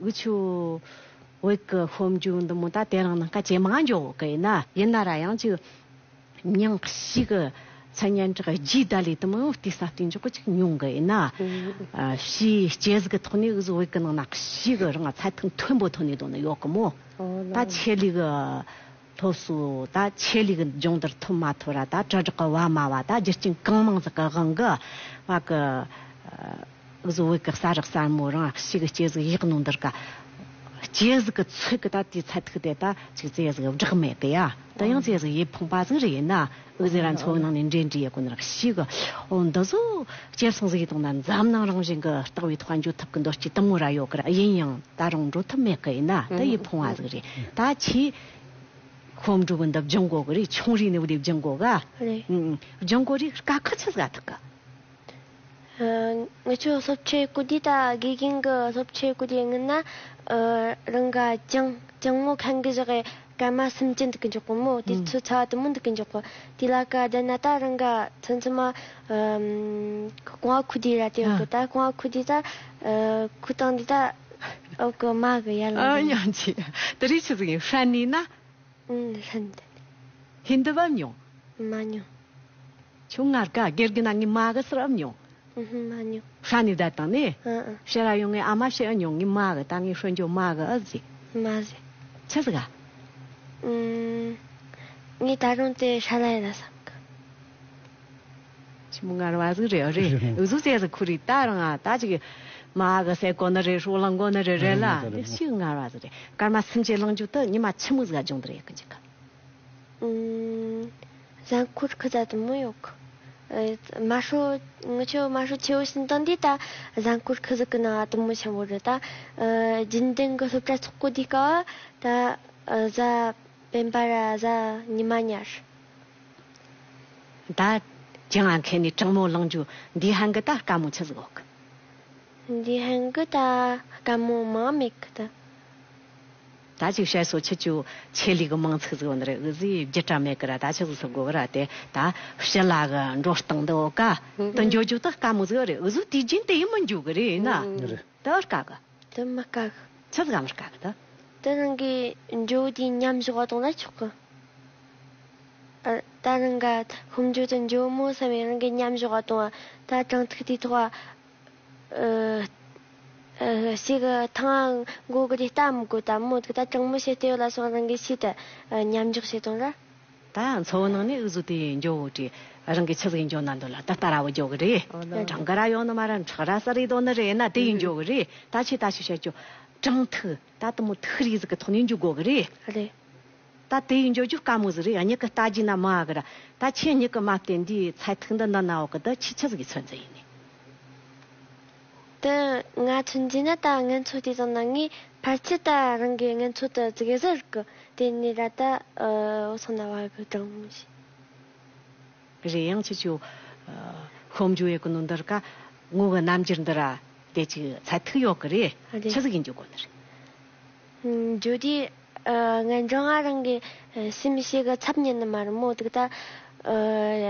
འུ་ཆོ་བོད་གི་ཤོབ་འཇུག་འདི་མོ་ད་དེ་རིང་ནངས་ཀ་ཇེ་མང་འགྱོ་གི་ཡིན་ན། ཡིན་ན་ར་ཡང་ཅིག་མྱིང་ཞིག་གི་མཚན་སྙན་གྲགས་རྒྱས་ད་ལས་དུ་མོ་དེ་ས་བསྟན་འཇོག་གི་ཅིག་ཉུང་གི་ཡིན་ན། ཨ། ཕྱིའི་སྐྱེས་གཟུགས་ཀྱི་ཐོག་ནས་འུ་ཟོ་བོད་གི་ནང་ན་ཞིག་གི་རང་ཚད་ཐིག་མཐོན་པོ་ཐོན་ནས་འདུག་ནི་ཡོད་གི་མོ། ད་ཆེད་ལས་གི་སློབ་གསོ་ད་ཆེད་ལས་གི་སྦྱོང་བརྡར་ཐོབ་མ་ཐོབ་ར། ད་དྲིལ་བསྒྲགས་གི་བ་མ་བ། ད་རྒྱུ་རྐྱེན་གང་མང་ཟིག་གི་དབང་གིས་བ་གི་འུ་ཟོ་བོད་གི་ས་རག་ས་མོ་རང་ཞིག་གི་སྐྱེས་གཟུགས་ཡག་ནོ་འདིར་ཀ། སྐྱེས་གཟུགས་ཀྱི་ཚོད་ཀྱི་ད་དེའི་ཚད་ཐིག་དེ་ད་ཅིག་ཙེ་ཟིག་བསྒྲགས་མེད་གི་ཡ། ད་ཡང་ཙེ་ཟིག་ཡིད་ཕངས་པ་ཟིག་རེད། ཡིན་ན་འུ་ཟོ་ར་འཚོ་བའི་ནང་ནས་འདྲེ་འདྲེ་ཡེད་གོ་ནི་ར་ཞིག་གི། འོ་འདི་ཟོ་སྐྱེ་སོང་ཟིག་ཡིན་དང་ན་འཛམ་གླིང་རང་བཞིན་གི་ལྟ་བའི་ཐོག་འགྱོ་ཐུབ་གི་འདོད་ཀྱི་དུ་མོ་ར་ཡོད་གི་ར། ཡིན་ཡང་ད་རུང་འགྲོ་ཐུབ་མེད་གི། ཡིན་ན་ད་ཡིད་ཕངས་པ་ཟིག་རེད། ད་ཁྱོས་ཤོབ་འཇུག་གི་འདི་སྦྱང་དགོས་གི་རེད། ཆུང་རིང་ནས་བུ་དེ་སྦྱང་དགོས་ག། རེད། ཨུ། སྦྱང་དགོས་རེད། དཀའ་ཁག་ཆི་ཟིག་ཐུག་གི། ཨ། ང་ཆོ་སློབ་ཁྲིད་སྐུལ་དུས་ད་དགེ་རྒན་གྱིས་སློབ་ཁྲིད་སྐུལ་དུས་སྔོན་ན། ཨ། རང་ག་ཅང་ཅང་མོ་ཁང་གི་བཞག་གི་སྐར་མ་སུམ་ཅུ་འདུག་གི་འཇོག་གི་མོ། དེ་ཚོ་ཚ་བ་དུ་མོ་འདུག་གི་འཇོག་གི། དེ་ལ་ཀ་བསྡད་ན་ད་རང་ག་ཚུན་ཚོད་མ། ཨ། རྐང་བ་ཁུ་དེ་ར་དེ་ཡོད་གི། ད་རྐང་བ་ཁུ་དེ་ད། ཨ། ཁུ་བཏང་དེ་ད། ཨོ་གི་མ་གི་ཡར་ལ། ཨ། ཡང་ཅི་དེ་རིགས་ཆི་ཟིག་ཡིན། ཧྲན་ནི་ན། ཨུམ། ལྷན་དུ། ཧིན་དུ་བབ་མྱོང་། མ་མྱོང་། ཁྱོད་ངར་ག་སྒེར་གི་ན་ངའི་མ་གི་སར་ཨབ་མྱོང་། ཨུམ། མ་མྱོང་། ཧྲ་ནི་ད་དང་ནི། ཨ་ཨ། ཕྱིར་ར་ཡོང་ངའི་ཨ་མ་ཕྱིར་ཨ་མྱོང་། ངའི་མ་གི་ད་ངའི་ཧྲོན་ཇོ་མ་གི་ཨ་ཟི། མ་ཟི། ཆི་ཟི་ག། ཨུམ། ངའི་ད་རུང་དེ་ཧྲ་ལ་ཡ་ལ་བསམ་གི། ཆི་མོ་ངར་བ་ཟིག་རེད། རེད། འུ་ཟུ་ཟེ་ཟི་ཁུ་རི་ད་རང་ཨ་ད་ཅིག་མ་གི་ཟེ་གོ་ནི་རེད། ཧྲོ་ལང་གོ་ནི་རེད། རེད་ལ། རེད། དེ་ཤི་ངར་བ་ཟིག་རེད། སྐར་མ་སུམ་ཅུ་ལང་རྒྱུ་ད་ཉི་མ་ཆི་མོ་ཟིག་སྦྱོང་དེ་རེད་གི་འཇིག་གི། ཨུམ། གཟའ་འཁོར་ཁུ་ད་དུ་མོ་ཡོད་གི། ཨ། མ་ཧྲོ། ང་ཆོ་མ་ཧྲོ་ཆེ་བོ་ཕྱིན་བཏང་དུས་ད་གཟའ་འཁོར་ཁུ་ཟིག་གི་ནང་དུ་མོ་ཆེན་པོ་རེད་ད། ཨ། རྒྱུན་ལྡན་གི་སློབ་གྲྭ་ཚོགས་གོ་དུས་སྐབས་ད། ཨ། གཟའ་སྤེན་པ་ར་གཟའ་ཉི་མ་ཉར། ད་ཅང་ཨ་ཁེ་ནི་དྲང་མོ་ལང་རྒྱུ་འདི་ཧན་གི་ད་དཀའ་མོ་ཆི་ཟིག་ཡོད་གི། འདི་ཧན་གི་ད་དཀའ་མོ་མང་མེད་གི་ད། ད་ཅིག་བཤད་སོ་ཆི་ཆུ་ཆེ་ལི་གི་མང་ཚིག་ཟིག་ཡོད་ནི་རེད། འུ་ཟི་བརྒྱུད་གྲྭ་མེད་གི་ར། ད་ཆི་ཟིག་ཟེར་དགོས་གི་ར། དེ་ད་ཕྱི་ལ་གི་འགྲོ་སྟངས་འདི་འོ་ཀ་དུ་འགྱོ་རྒྱུ་ད་དཀའ་མོ་ཟིག་རེད། འུ་ཟུ་དུས་རྒྱུན་དེ་ཡིན་མི་འགྱོ་གི་རེད། ཡིན་ན་ད་འོ་དཀའ་གི། དེ་མི་དཀའ་གི། ཆི་ཟིག་ག་མི་དཀའ་གི་ད། དེ་རང་གི་འགྱོ་དུས་མཉམ་ཞོག་གཏོང་ན་ཆོག་གི། ཨ། ད་རང་ག་ཤོབ་འཇུག་ཏུ་འགྱོ་མོ་བསམ་ཡས་རང་གི་མཉམ་ཞོག་གཏོང་བ། ད་དྲང་ཐིག་དེའི་ཐོག་ཨ། ཨ། ཞིག་ཐང་མགོ་གི་དེ་ལྟ་མི་དགོས་ད་མོ། དེ་ད་དྲང་མོ་བྱས་ཏེ་ཡོད་ལ་སོང་། རང་གི་ཤི་ད་མཉམ་འཇོག་བྱེད་དང་ར། ད་འཚོ་བའི་ནང་ནས་འུ་ཟུ་དེ་འགྱོ་བོ་དེ་རང་གི་ཆི་ཟིག་འགྱོ་ན་འདོད་ལ་ད་ལྟ་ར་བོ་འགྱོ་གི་རེད། ཨོ་ལ། གྲངས་ཀ་ར་ཡོད་ནི་མ་ར་ཁྲག་ར་ས་རེད་དོ་ནི་རེད་ན་དེ་ཡིན་འགྱོ་གི་རེད། ད་ཆི་ད་ཆི་བཤད་རྒྱུ། གྲངས་ཐིག་ད་དུ་མོ་ཐིག་རིས་ཟིག་གི་ཐོག་ནས་འགྱོ་དགོས་གི་རེད། རེད། ད་དེ་ཡིན་འགྱོ་རྒྱུ་དཀའ་མོ་ཟིག་རེད། ཨ་མྱི་གི་ལྟ་རྒྱུ་ན་མ་གི་ར། ད་ཁྱེད་མྱི་གི་མ་བསྟན་འདིའི་ཚད་ཐིག་འདི་འདི་ན་འོག་གི་ད་ཆི་ཆི་ཟིག་གི་ཚོད་འཛིན་ཡིན་ནི། དེ་ང་ཚོད་འཛིན་ན་ད་ངན་ཚོད་དེ་ཙམ་ན་ངས་ཕལ་ཆེར་ད་རང་གི་ངན་ཚོད་དུ་ཙི་གེ་ཟིག་གི་དེ་ནི་ར་ད་འོ་སོང་ན་བ་གི་དྲང་མོ་ཞིག་རེད། ཡང་ཁྱེད་ཚོ་ཤོབ་འཇུག་ཡེད་གི་ནོ་འདིར་ཀ་ངོ་གི་རྣམ་འགྱུར་འདི་ར་དེ་ཅིག་ཚད་ཐིག་ཡོད་གི་རེད། ཨ་རེད། ཆི་ཟིག་ཡིན་རྒྱུ་དགོས་ནི་རེད། འགྱོ་དུས་ཨ་ངན་འབྲང་ང་རང་གི་ཨ་སེམས་ཤེས་གི་ཚབ་ཉན་ནི་མ་རེད་མོ། དུག་ད་ཨ་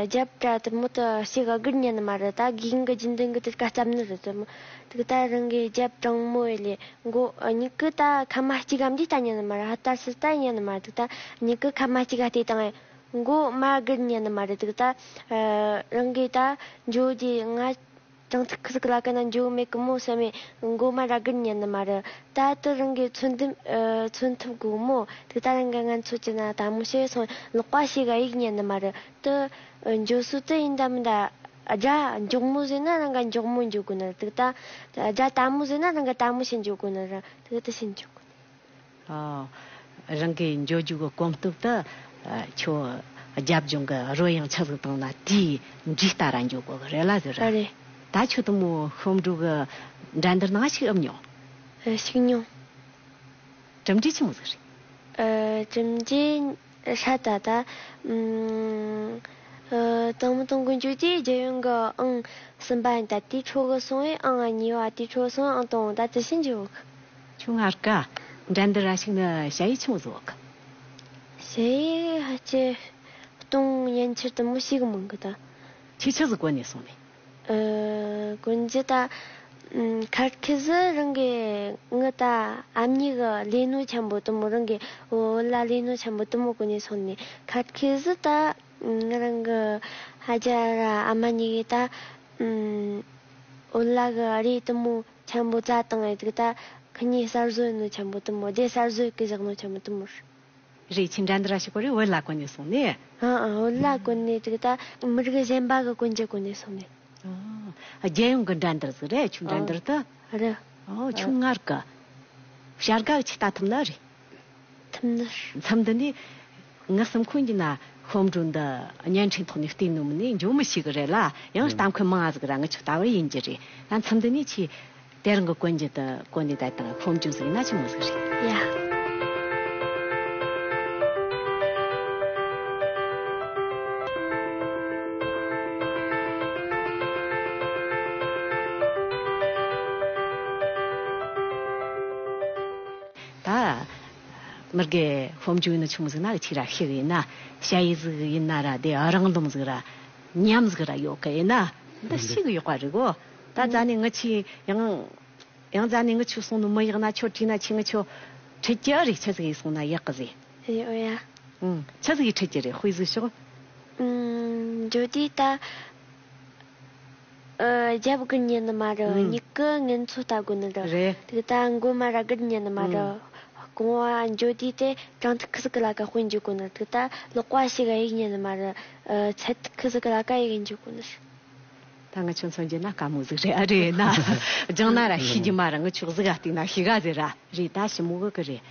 རྒྱབ་དྲ་དུ་མོ་དུ་ཤེས་གི་སྒུར་ཉན་ནི་མ་རེད། ད་གིན་གི་རྒྱུན་ལྡན་གི་དུ་ཀ་བརྩམས་ནི་རེད་དུ་མོ། དུག་ད་རང་གི་རྒྱབ་དྲང་མོ་ཡི་ལས་མགོ་ཨ་མྱིག་གི་ད་ཁ་མ་གཅིག་གམ་དུ་ད་ཉན་ནི་མ་རེད། ཧ་ལྟར་སི་ད་ཉན་ནི་མ་རེད། དུག་ད་མྱིག་གི་ཁ་མ་གཅིག་ག་བལྟས་དང་། མགོ་མ་སྒུར་ཉན་ནི་མ་རེད། དུག་ད་ཨ་རང་གི་ད་འགྱོ་དུས་ང་དྲང་ཐིག་ཁི་ཟིག་ལ་ཀ་ན་འགྱོ་མེད་གི་མོ་བསམ་མེ་མགོ་མ་ར་སྒུར་ཉན་ནི་མ་རེད། ད་དུ་རང་གི་མཚོན་དུམ་ཨ་མཚོན་ཐུབ་གོ་མོ། དུག་ད་རང་གི་ངན་ཚོད་ཅི་ན་ད་མོ་ཤེས་སོང་། ལག་པ་ཞིག་ག་ཡིག་ཉན་ནི་མ་རེད། དུ་འགྱོ་སུ་དུ་ཡིན་ད་མིན་ད་དགྲ་མགྱོགས་མོ་ཟེར་ན་རང་ག་མགྱོགས་མོ་འགྱོ་དགོས་ནི་རེད། དུག་ད་དགྲ་དལ་མོ་ཟེར་ན་རང་ག་དལ་མོ་ཞིག་འགྱོ་དགོས་ནི་རེད། དུག་དུ་ཞིག་འགྱོ་དགོས་ནི། ཨ། རང་གི་འགྱོ་རྒྱུ་གི་གོམ་སྟབས་དུ་ཨ་ཁྱོད་རྒྱབ་ལྗོངས་གི་རོལ་དབྱངས་ཆ་ཟིག་བཏང་ན་དེའི་འགྲོས་ལྟར་ར་འགྱོ་དགོས་གི་རེད་ལ་ཟེར་ར། ཨ་རེད། ད་ཁྱོད་དུ་མོ་ཤོབ་འགྲོ་གི་འགྲན་བསྡུར་ནང་ཞུགས་ཨབ་མྱོང་། ཨ་ཞུགས་མྱོང་། གྲུབ་འབྲས་ཆི་མོ་ཟིག་རེད། ཨ་གྲུབ་འབྲས་ཧྲ་ད་ད། ཨུམ། ཨ་དང་མོ་དང་གུན་ཇུ་ཏི་རྒྱལ་ཡོངས་གི་ཨང་གསུམ་པ་ཡིན། ད་དེའི་ཁྲོད་གི་སོང་བས་ཨང་གཉིས་པ། དེའི་ཁྲོད་སོང་ཨང་དང་པོ། ད་དེ་བཞིན་འཇུ་གི། ཁྱོད་ངར་ག་འགྲན་བསྡུར་ར་ཞུགས་ནི་ཞ་ཡི་ཆི་མོ་ཟིག་ཡོད་གི། ཞ་ཡི་ཧ་ཅེ་གཏོང་ཡན་ཆད་དུ་མོ་ཞིག་མང་གི་ད། ཁྱེད་ཆི་ཟིག་གོན་ནས་སོང་ནས། ཨ། གོན་རྒྱུ་ད། ཨམ། ཁ་ཁེ་ཟི་རང་གི་ངི་ད་ཨ་མྱེས་གི་ལས་ནོ་ཆེན་པོ་དུ་མོ་རང་གི་འོ་ལ་ལས་ནོ་ཆེན་པོ་དུ་མོ་གོན་ནས་སོང་ནས། ཁ་ཁེ་ཟི་ད་ང་རང་གི་ཧ་ཅ་ར་ཨ་མ་གཉིས་གི་ད། ཨམ། འོ་ལ་གི་རས་དུ་མོ་ཆེན་པོ་བཙལ་བཏང་ཡོད་དུ་ད། ཁི་གཉིས་གསར་བཟོ་ཡིན་ནོ་ཆེན་པོ་དུ་མོ། དེ་གསར་བཟོ་གི་བཞག་ནོ་ཆེན་པོ་དུ་མོ་རེད། རེད། ཁྱེད་འགྲན་བསྡུར་ར་ཞིག་གོ་རེད། བོད་ལ་གོན་ནས་སོང་ནས། ཨ་ཨ། བོད་ལ་གོན་ནས་དུ་ད་མི་རིགས་གཞན་པ་གི་གོན་རྒྱུ་གོན་ནས་སོང་ནས། ཨ། རྒྱལ་ཡོངས་ཀྱི་འགྲན་བསྡུར་ཟིག་རེད། ཁྱོད་འགྲན་བསྡུར་དུ། ཨ། རེད། ཨོ། ཁྱོད་སྔར་གི་བྱ་དགའ་ཆི་ལྟ་ཐུབ་ན་རེད། ཐུབ་ནི། མཚམས་འདི་ནས་ངའི་སེམས་ཁོང་གི་ན་ཤོམ་འགྲོ་འདི་བརྙན་འཕྲིན་ཐོག་ནས་བལྟས་ནོ་མིན་ནས་འཇོ་མི་ཤེས་གི་རེད་ལ། ཡང་ལྟ་མཁན་མང་ང་ཟིག་ར་ངི་ཆོ་ལྟ་བུ་ཡིན་གྱི་རེད། ད་མཚམས་འདི་ནས་ཆི་དེ་རང་གི་གོན་རྒྱུ་དུ་གོན་ནས་ད་དང་ཁོམ་ཅུང་ཟིག་ཡིན་ན་ཆི་མོ་ཟིག་རེད་ཡ། ད་མི་དགེ་ཤོམ་ཅུང་ཡིན་ན་ཆི་མོ་ཟིག་ན་ཆི་ར་ཤི་གི་ཡིན་ན་ཞ་ཡི་ཟིག་ཡིན་ན་ར་དེ་རང་ལུམ་ཟིག་ར་ཉམས་ཟིག་ར་ཡོད་གི་ཡིན་ན་འདི་ཤི་གི་ཡོད་པ་རེད་གོ། ད་ད་ནི་ངི་ཆི་ཡང་ཡང་ཛ་ནི་ངི་ཆུ་སོང་ནི་མི་ཡག་ན་ཆོ་བྲིས་ན་ཆི་ངི་ཆོ་ཁྲིད་ཀྱི་རེད། ཆི་ཟིག་ཡིན་སོང་ན་ཡག་གི་ཟིག་ཡོད་ཡ། ཨུང་། ཆི་ཟིག་ཡིས་ཁྲིད་ཀྱི་རེད། དཔེ་ཟིག་ཤོག་ཨུང་། འཇོ་དུས་ད། ཨ། རྒྱབ་གི་ཉན་ནི་མ་རེད། ཨུང་། མྱིག་གི་ངན་ཚོ་ལྟ་དགོས་ནི་རེད། རེད། དེ་ད་མགོ་མ་ར་གིར་ཉན་ནི་མ་རེད། ཨུང་། རྐང་བ་འཇོ་དུས་དེ་དྲང་ཐིག་ཁི་ཟིག་གི་ལ་ཀ་དཔེ་འཇུག་དགོས་ནི་རེད། དེ་ད་ལག་པ་ཞིག་ག་ཡིག་ཉན་ནི་མ་རེད། ཨ། ཚད་ཐིག་ཁི་ཟིག་གི་ལ་ཀ་ཡིག་འཇུག་དགོས་ནི་རེད། ད་ང་ཆོ་མཚོན་རྒྱུ་ན་དཀའ་མོ་ཟིག་རེད། ཨ། རེད་ན་སྦྱང་ན་ར་ཤེས་རྒྱུ་མ་ར་ང་ཆོ་གཟུགས་ག་བལྟས་ན་ཤེས་ག་ཟེར་ར། རེད། ད་ཞི་མོ་གི་གི་རེད།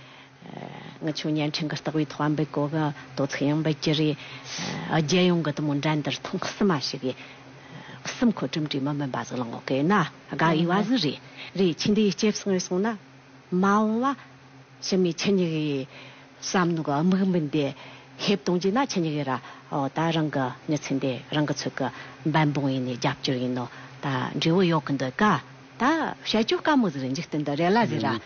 ང་ཆོ་བརྙན་འཕྲིན་གི་ལྟ་བའི་ཐོག་འབུད་གོ་གི་དོ་ཚིག་ཡང་འབུད་ཀྱི་རེད། རྒྱལ་ཡོངས་གི་དུ་མོ་འགྲན་བསྡུར་ཐེངས་གསུམ་མ་ཞིག་གི་གསུམ་ཁོ་གྲུབ་འབྲས་མི་དམན་པ་ཟིག་བླངས་གོ་གི་ན་དགའ་འོས་པ་ཟིག་རེད། རེད། ཁྱེད་འདི་ཡི་སྐྱེས་སོང་ངས་སོང་ན། མ་འོངས་པ་ཕྱི་མའི་ཁྱེད་གཉིས་ཀྱི་བསམ་ནོ་གི་དམིགས་འབེན་དེ་ཧེབ་གཏོང་རྒྱུ་ན་ཁྱེད་གཉིས་ཀྱི་ར། ཨོ། ད་རང་གི་མྱི་ཚེ་འདི་རང་གི་ཚོད་ཀྱི་འབད་འབུངས་ཡིན་ནས་རྒྱབ་སྐྱོར་ཡིན་ནོ་ད་འབྲས་བུ་ཡོད་གི་འདོད་ཀ། ད་བཤད་རྒྱུ་དཀའ་མོ་ཟིག་རེད། འཇིག་རྟེན་འདི་རེད་ལ་ཟེར་ར།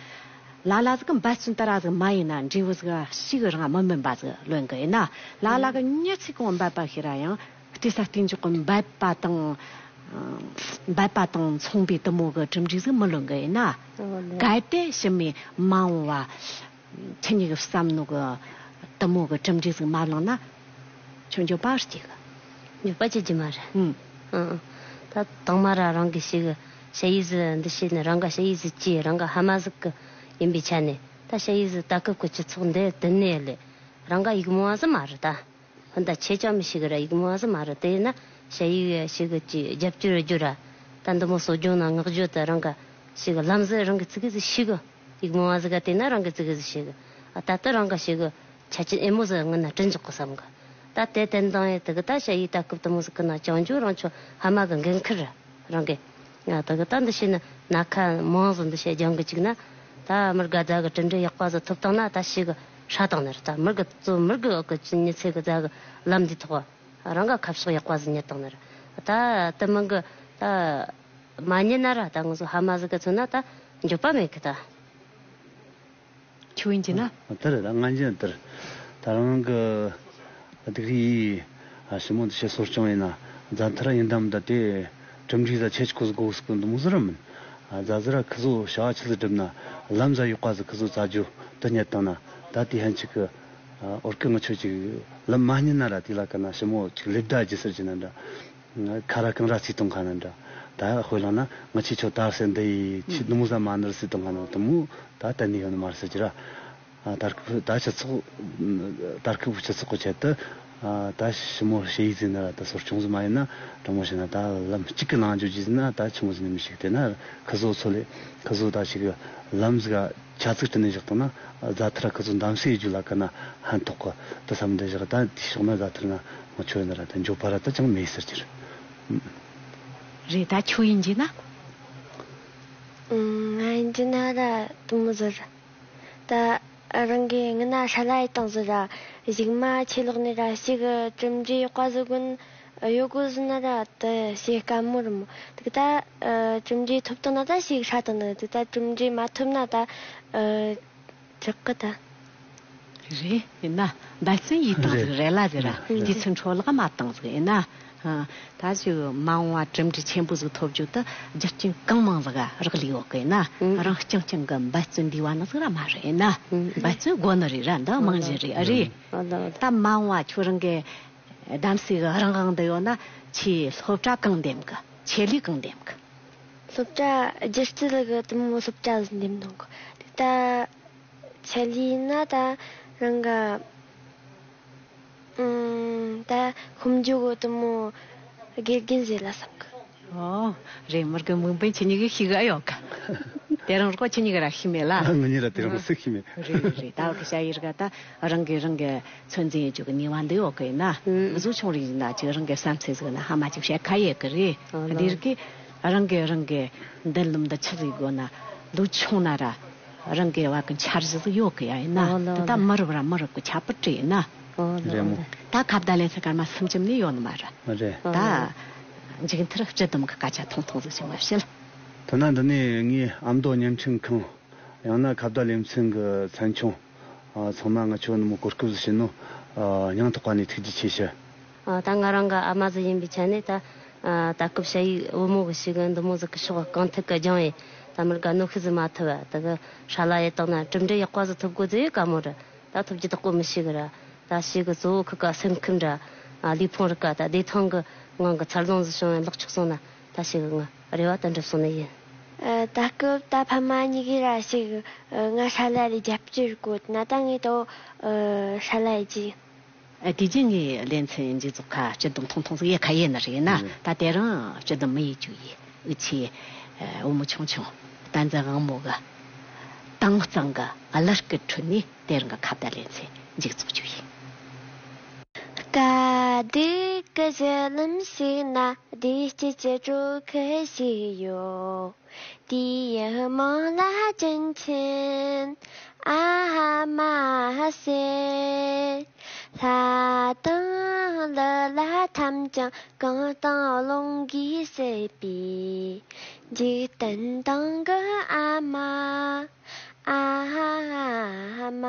ལ་ལ་ཟིག་གི་འབད་བརྩོན་ལྟར་ར་ཟིག་མ་ཡིན་ན་འབྲས་བུ་ཟིག་ཞིག་རང་མི་དམན་པ་ཟིག་ལོན་གི་ཡིན་ན། ལ་ལ་གི་མྱི་ཚེ་གང་འབད་པ་ཞིག་ར་ཡང་། བལྟས་ས་བལྟས་འཇོག་གི་འབད་པ་དང་། འབད་པ་དང་མཚུངས་པའི་དུ་མོ་གི་གྲུབ་འབྲས་ཟིག་མི་ལོན་གི་ཡིན་ན། ཨོ་ལེ། གལ་ཏེ་ཕྱི་མའི་མ་འོངས་པ་ཁྱེད་གཉིས་ཀྱི་བསམ་ནོ་གི་དུ་མོ་གི་གྲུབ་འབྲས་ཟིག་མ་བླངས་ན་ཁྱོད་འགྱོད་པ་སྐྱེ་གི། འགྱོད་པ་སྐྱེ་རྒྱུ་མ་རེད། ཨུང་། ཨང་། ད་དང་མ་ར་རང་གི་ཞིག་ཞ་ཡི་ཟིག་འདི་བྱས་ནས་རང་ག་ཞ་ཡི་ཟིག་སྐྱེས། རང་ག་ཕ་མ་ཟིག་གི་ཡིན་པའི་ཆ་ནས་ད་ཞ་ཡི་ཟིག་ད་སྐབས་ཀྱི་སྤྱི་ཚོགས་འདི་དུ་ནས་ལས་རང་ག་ཡིག་རྨོངས་པ་ཟིག་མ་རེད་ད། ཧོན་ད་ཆེ་ཆུང་མི་ཞིག་ར་ཡིག་རྨོངས་པ་ཟིག་མ་རེད། དེ་ཡིན་ན་ཞ་ཡི་ཞིག་གི་རྒྱབ་སྐྱོར་རྒྱུ་ར། ད་འདི་མོ་གསོ་སྦྱོང་ན་བསྔགས་བརྗོད་དུ་རང་ག་ཞིག་ལམ་ཟིག་རང་གི་ཙི་གི་ཟིག་ཤེས་གི། ཡིག་རྨོངས་པ་ཟིག་ག་བལྟས་ན་རང་གི་ཙི་གི་ཟིག་ཤེས་གི། ཨ། ད་ལྟ་རང་ག་ཞིག་གི་ཆ་རྐྱེན་ཨེ་མོ་ཟིག་ངི་ན་བསྐྲུན་འཇོག་གི་བསམ་གི། ད་དེ་བསྟན་དང་ཡེ་དེ་གི་ད་ཞ་ཡི་ད་སྐབས་དུ་མོ་ཟིག་གི་ན་བྱང་ཆུབ་རང་ཆོ་ཕ་མ་གི་འགན་ཁུར་ར། རང་གི། ང་ད་གི་ད་འདི་བྱས་ན་སྣ་ཁ་མང་ཟིག་འདི་བྱས་རྒྱང་གི་བཅུག་ན། ད་མི་དགའ་ད་གི་གྲུབ་འབྲས་ཡག་པ་ཟིག་ཐོབ་བཏང་ན་ད་ཞིག་གི་ཧྲ་བཏང་ནི་རེད། ད་མི་དགའ་གཙོ་མི་དགའ་གི་ཅི་མྱི་ཚེ་གི་ད་གི་ལམ་འདི་ཐོག་རང་ག་ཁ་ཕྱོགས་ཡག་པ་ཟིག་རྙེད་བཏང་ནི་རེད། ད་དེ་མི་དགའ་ད་མ་རྙེད་ན་ར་ད་ང་ཚོ་ཕ་མ་ཟིག་གི་མཚོན་ན་ད་འགྱོད་པ་མེད་གི་ད། ཁྱོད་ཡིན་གྱི་ན། ལྟར་ད་ང་འཇིན་ལྟར་ད་རང་གི་སྡུག་རིས་ཞི་མོ་འདི་ཕྱི་སོར་སྐྱོང་ཡིན་ན་རྫ་མཐར་ཡིན་དམ་ད་དེ་གྲུབ་འབྲས་ཟ་ཆེ་ཆུ་ཁོ་ཟིག་གོ་ཟིག་གི་འདུག་མོ་ཟིག་ར་མིན། རྫ་ཟིག་ར་ཁི་ཟོ་བྱ་བ་ཆི་ཟིག་སྒྲུབ་ན་ལམ་ཟ་ཡོད་པ་ཟིག་ཁི་ཟོ་རྫ་ཇོ་དུ་ཉལ་བཏང་ན་ད་དེ་ཧན་ཆི་གི་འོར་གི་ང་ཆོ་ཅིག་ལམ་མ་རྙེད་ན་ར་དེ་ལ་ཀ་ན་ཞི་མོ་ཅིག་ལེབ་ད་ཇི་སར་ཇི་ན་འདྲ། ཁ་ར་གང་ར་རྩིས་གཏོང་མཁན་ནི་འདྲ། ད་དཔེ་བླངས་ན་ང་ཆེ་ཆོ་དར་སེ་འདི་ཡི་ཆི་ནུ་མོ་ཟ་མ་ནར་རྩིས་གཏོང་མཁན་ནི་དུ་མོ་ད་གཏན་ནས་ཡོད་ནི་མ་རེད་ཟེར་གྱི་ར། ཨ། དར་ཁུ་ད་སྤྱི་ཚོགས་དར་ཁུ་སྤྱི་ཚོགས་ཀྱི་ཆེད་དུ་ཨ། ད་ཞི་མོ་ཞེ་ཡི་ཟིན་ན་ར་ད་སོར་ཆུང་ཟིག་མ་ཡིན་ན་དྲང་མོ་བཤད་ན་ད་ལམ་གཅིག་གི་ནང་འཇུག་རྒྱུ་ཟིན་ན་ད་ཆི་མོ་ཟིན་ནི་མི་ཤེས། དེ་ན་ཁི་ཟོ་ཚོ་ལས་ཁི་ཟོ་ད་ཞིག་ལམ་ཟིག་ག་ཆ་ཚིག་བྲིས་ནས་བཞག་བཏང་ན་རྫ་ཐར་ཁི་ཚོ་འདམ་སའི་རྒྱུ་ལ་ཀ་ན་ཧན་ཐོག་གི་ད་བསམ་འདི་བཞག་ད་དེ་ཕྱོགས་ན་རྫ་ཐར་ན་ང་ཆོ་ཡིན་ན་ར་ད་འགྱོད་པ་ར་ད་ཅང་མེད་ཟེར་གྱི་རེད། རེད། ད་ཁྱོད་ཡིན་གྱི་ན། ང་ཡིན་གྱི་ན་ར་དུ་མོ་ཟེར། ད་རང་གི་ངི་ན་ཧྲ་ལ་ཡི་བཏང་ཟེར་ར། གཞུག་མ་ཆེ་ལོག་ནས་ར་ཞིག་གྲུབ་འབྲས་ཡག་པ་ཟིག་གོན་ཡོད་གོ་ཟེར་ན་ར་ད་ཞེ་དཀའ་མོ་རེད་མོ། དེ་ད་གྲུབ་འབྲས་ཐོབ་བཏང་ན་ད་ཞིག་ཧྲ་བཏང་ནི། དེ་ད་གྲུབ་འབྲས་མ་ཐོབ་ན་ད་དྲག་གི་ད། རེད། ཡིན་ན་འབད་བརྩོན་ཡིས་བཏང་ཟིག་རེད་ལ་ཟེར་ར། རེད། དུས་ཚོད་འཕྲོ་བརླག་མ་བཏང་ཟིག་ཡིན་ན། ཨ། ད་ཅིག་མ་འོངས་པ་གྲུབ་འབྲས་ཆེན་པོ་ཟིག་ཐོབ་རྒྱུ་དེ་རྒྱུ་རྐྱེན་གང་མང་ཟིག་ག་རག་ལས་ཡོད་གི་ཡིན་ན། ཨང་། རང་རྐྱང་རྐྱང་གི་འབད་བརྩོན་འདི་བ་ནི་ཟིག་ར་མ་རེད་ཡིན་ན། ཨང་། འབད་བརྩོན་དགོས་ནི་རེད་ར། འདི་རྨང་གཞི་རེད། ཨ་རེད། ཨ་ལ་ཨ་ལ། ད་མ་འོངས་པ་ཁྱོད་རང་གི་གདམ་གསེས་གི་རང་དབང་འདི་ཡོད་ན་ཁྱེད་སློབ་གྲྭ་གང་འདེམས་གི། ཆེད་ལས་གང་འདེམས་གི། སློབ་གྲྭ་སྒྱུ་རྩལ་གི་དེ་མོ་སློབ་གྲྭ་ཟིག་འདེམས་གནང་གི། ད་ཆེད་ལས་ན་ད་རང་ག་ཨུམ། ད་ཤོམ་འཇུག་གི་དེ་མོ་དགེ་རྒན་ཟིག་ལ་བསམ་གི། ཨོ། རེད། མི་རྒན་མིག་དཔེ་ཁྱེད་གཉིས་ཀྱིས་ཤེས་གི་ཨེ་ཡོད་ག། དེ་རིང་རོགས་ཁྱེད་གཉིས་ཀ་ར་ཤེས་མེད་ལ། ང་གཉིས་ར་དེ་རིང་སུ་ཤེས་མེད། རེད་རེད། ད་བ་གི་ཞ་ཡིར་ག་ད་རང་གིས་རང་གི་ཚོད་འཛིན་ཡེད་རྒྱུ་གི་ནུས་པ་འདི་ཡོད་གི་ཡིན་ན། ཨུམ། འུ་ཟོ་ཆུང་རིགས་ཡིན་ན་ཅིག་རང་གི་བསམ་ཚུལ་ཟིག་ན་ཧ་མ་ཅིག་བཤད་ཁ་ཡེད་གི་རེད། ཨོ་ལ། འདི་རིགས་ཀྱིས་རང་གིས་རང་གི་མདུན་ལམ་འདི་ཆི་ཟིག་དགོས་ན། ལོ་ཆུང་ན་ར་རང་གི་བ་གི་འཆར་གཞི་ཟིག་ཡོད་གི་ཡ་ཡིན་ན། ཨོ་ལ། དེ་ད་མི་རབས་ར་མི་རབས་གི་ཁྱད་པར་ཅིག་ཡིན་ན། ཨོ་ལ། རེད་མོ། ད་ཁ་བརྡ་ལེན་ས་སྐར་མ་སུམ་ཅུ་ནས་ཡོད་ནི་མ་རེད། རེད། ད་མཇུག་མཐར་སྤྱི་བསྡོམས་གི་སྐད་ཆ་ཐུང་ཐུང་ཟིག་ཅིག་མ་བཤད། ཐ་ན་འདི་ནས་ངའི་ཨ་མདོ་བརྙན་འཕྲིན་ཁང་། ཡང་ན་ཁ་བརྡ་ལེ་ཚན་གྱི་ཚན་ཆུང་། ཨ། ཚང་མ་ང་ཁྱོད་ནུ་མོ་གོ་སྐབས་ཟིག་བྱིན་ནོ། ཨ། སྙིང་ཐག་པ་ནས་ཐུགས་རྗེ་ཆེ་ཞུ། ཨ། ད་ང་རང་གི་ཨ་མ་ཟིག་ཡིན་པའི་ཆ་ནས་ད། ཨ། ད་སྐབས་ཞ་ཡིས་བུ་མོ་གི་ཞིག་གི་འདི་མོ་ཟིག་གི་ཕྱོགས་གང་ཐུབ་གི་སྦྱངས་ཡིན། ད་མི་དགའ་ནོ་ཤི་ཟིག་མ་ཐུབ་བ་ད་གི་ཧྲ་ལ་ཡེ་བཏང་ན་གྲུབ་འབྲས་ཡག་པ་ཟིག་ཐོབ་དགོས་ཟིག་ཡོད་ག་མོ་ར། ད་ཐོབ་རྒྱུ་དག་གོ་མི་ཤེས་གི་ར། ད་ཞིག་གི་གཙོ་བོ་ཁི་ཀ་སེམས་ཁམས་ར། ཨ། ལུས་ཕུང་རིག་ག་ད་བདེ་ཐང་གི་ངང་གི་འཚར་ལོངས་ཟིག་བྱུང་བའི་ལག་ཆོག་སོང་ན། ད་ཞིག་གི་ང་རེ་བ་དེ་འགྲུབ་སོང་ནི་ཡིན། ཨ། ད་སྐབས་ད་ཕ་མ་གཉིས་ཀྱིས་ར་ཞིག་ཨ། ང་ཧྲ་ལ་ལས་རྒྱབ་སྐྱོར་དགོས་ན་ད་ངས་ད། ཨ། ཧྲ་ལ་ཡེ་ཅི། ཨ། དེ་རྗེས་ངས་ལེ་ཚན་མཇུག་རྫོགས་ཁ་སྤྱི་བསྡོམས་ཐུང་ཐུང་ཟིག་ཡེད་ཁ་ཡེད་ནི་རེད་ཡིན་ན། ཨ། ད་དེ་རིང་སྤྱི་བསྡོམས་མི་ཡེད་རྒྱུ་ཡིན། འུ་ཆོ་བུ་མོ་ཆུང་ཆུང་བསྟན་འཛིན་དབང་མོ་གི་དྭངས་གཙང་གི་གླུ་སྐད་ཁྲོད་ནས་དེ་རིང་གི་ཁ་བརྡ་ལེ་ཚན་མཇུག་རྫོགས་རྒྱུ་ཡིན། དགའ་སྡུག་གི་གཞི་ལམ་ཞིག་ན་བདེ་སྐྱིད་ཀྱི་གྲོགས་ཁོལ་ཞིག་ཡོད། དེའི་མིང་ལ་དྲིན་ཆེན་ཨ་མ་ཟེར། ལྷ་དང་ཀླུ་ལྷ་ཐམས་ཅད་གངས་དང་རླུང་གིས་བསྲེགས་པའི་འཇིག་རྟེན་སྟེང་གི་ཨ་མ། ཨ་མ།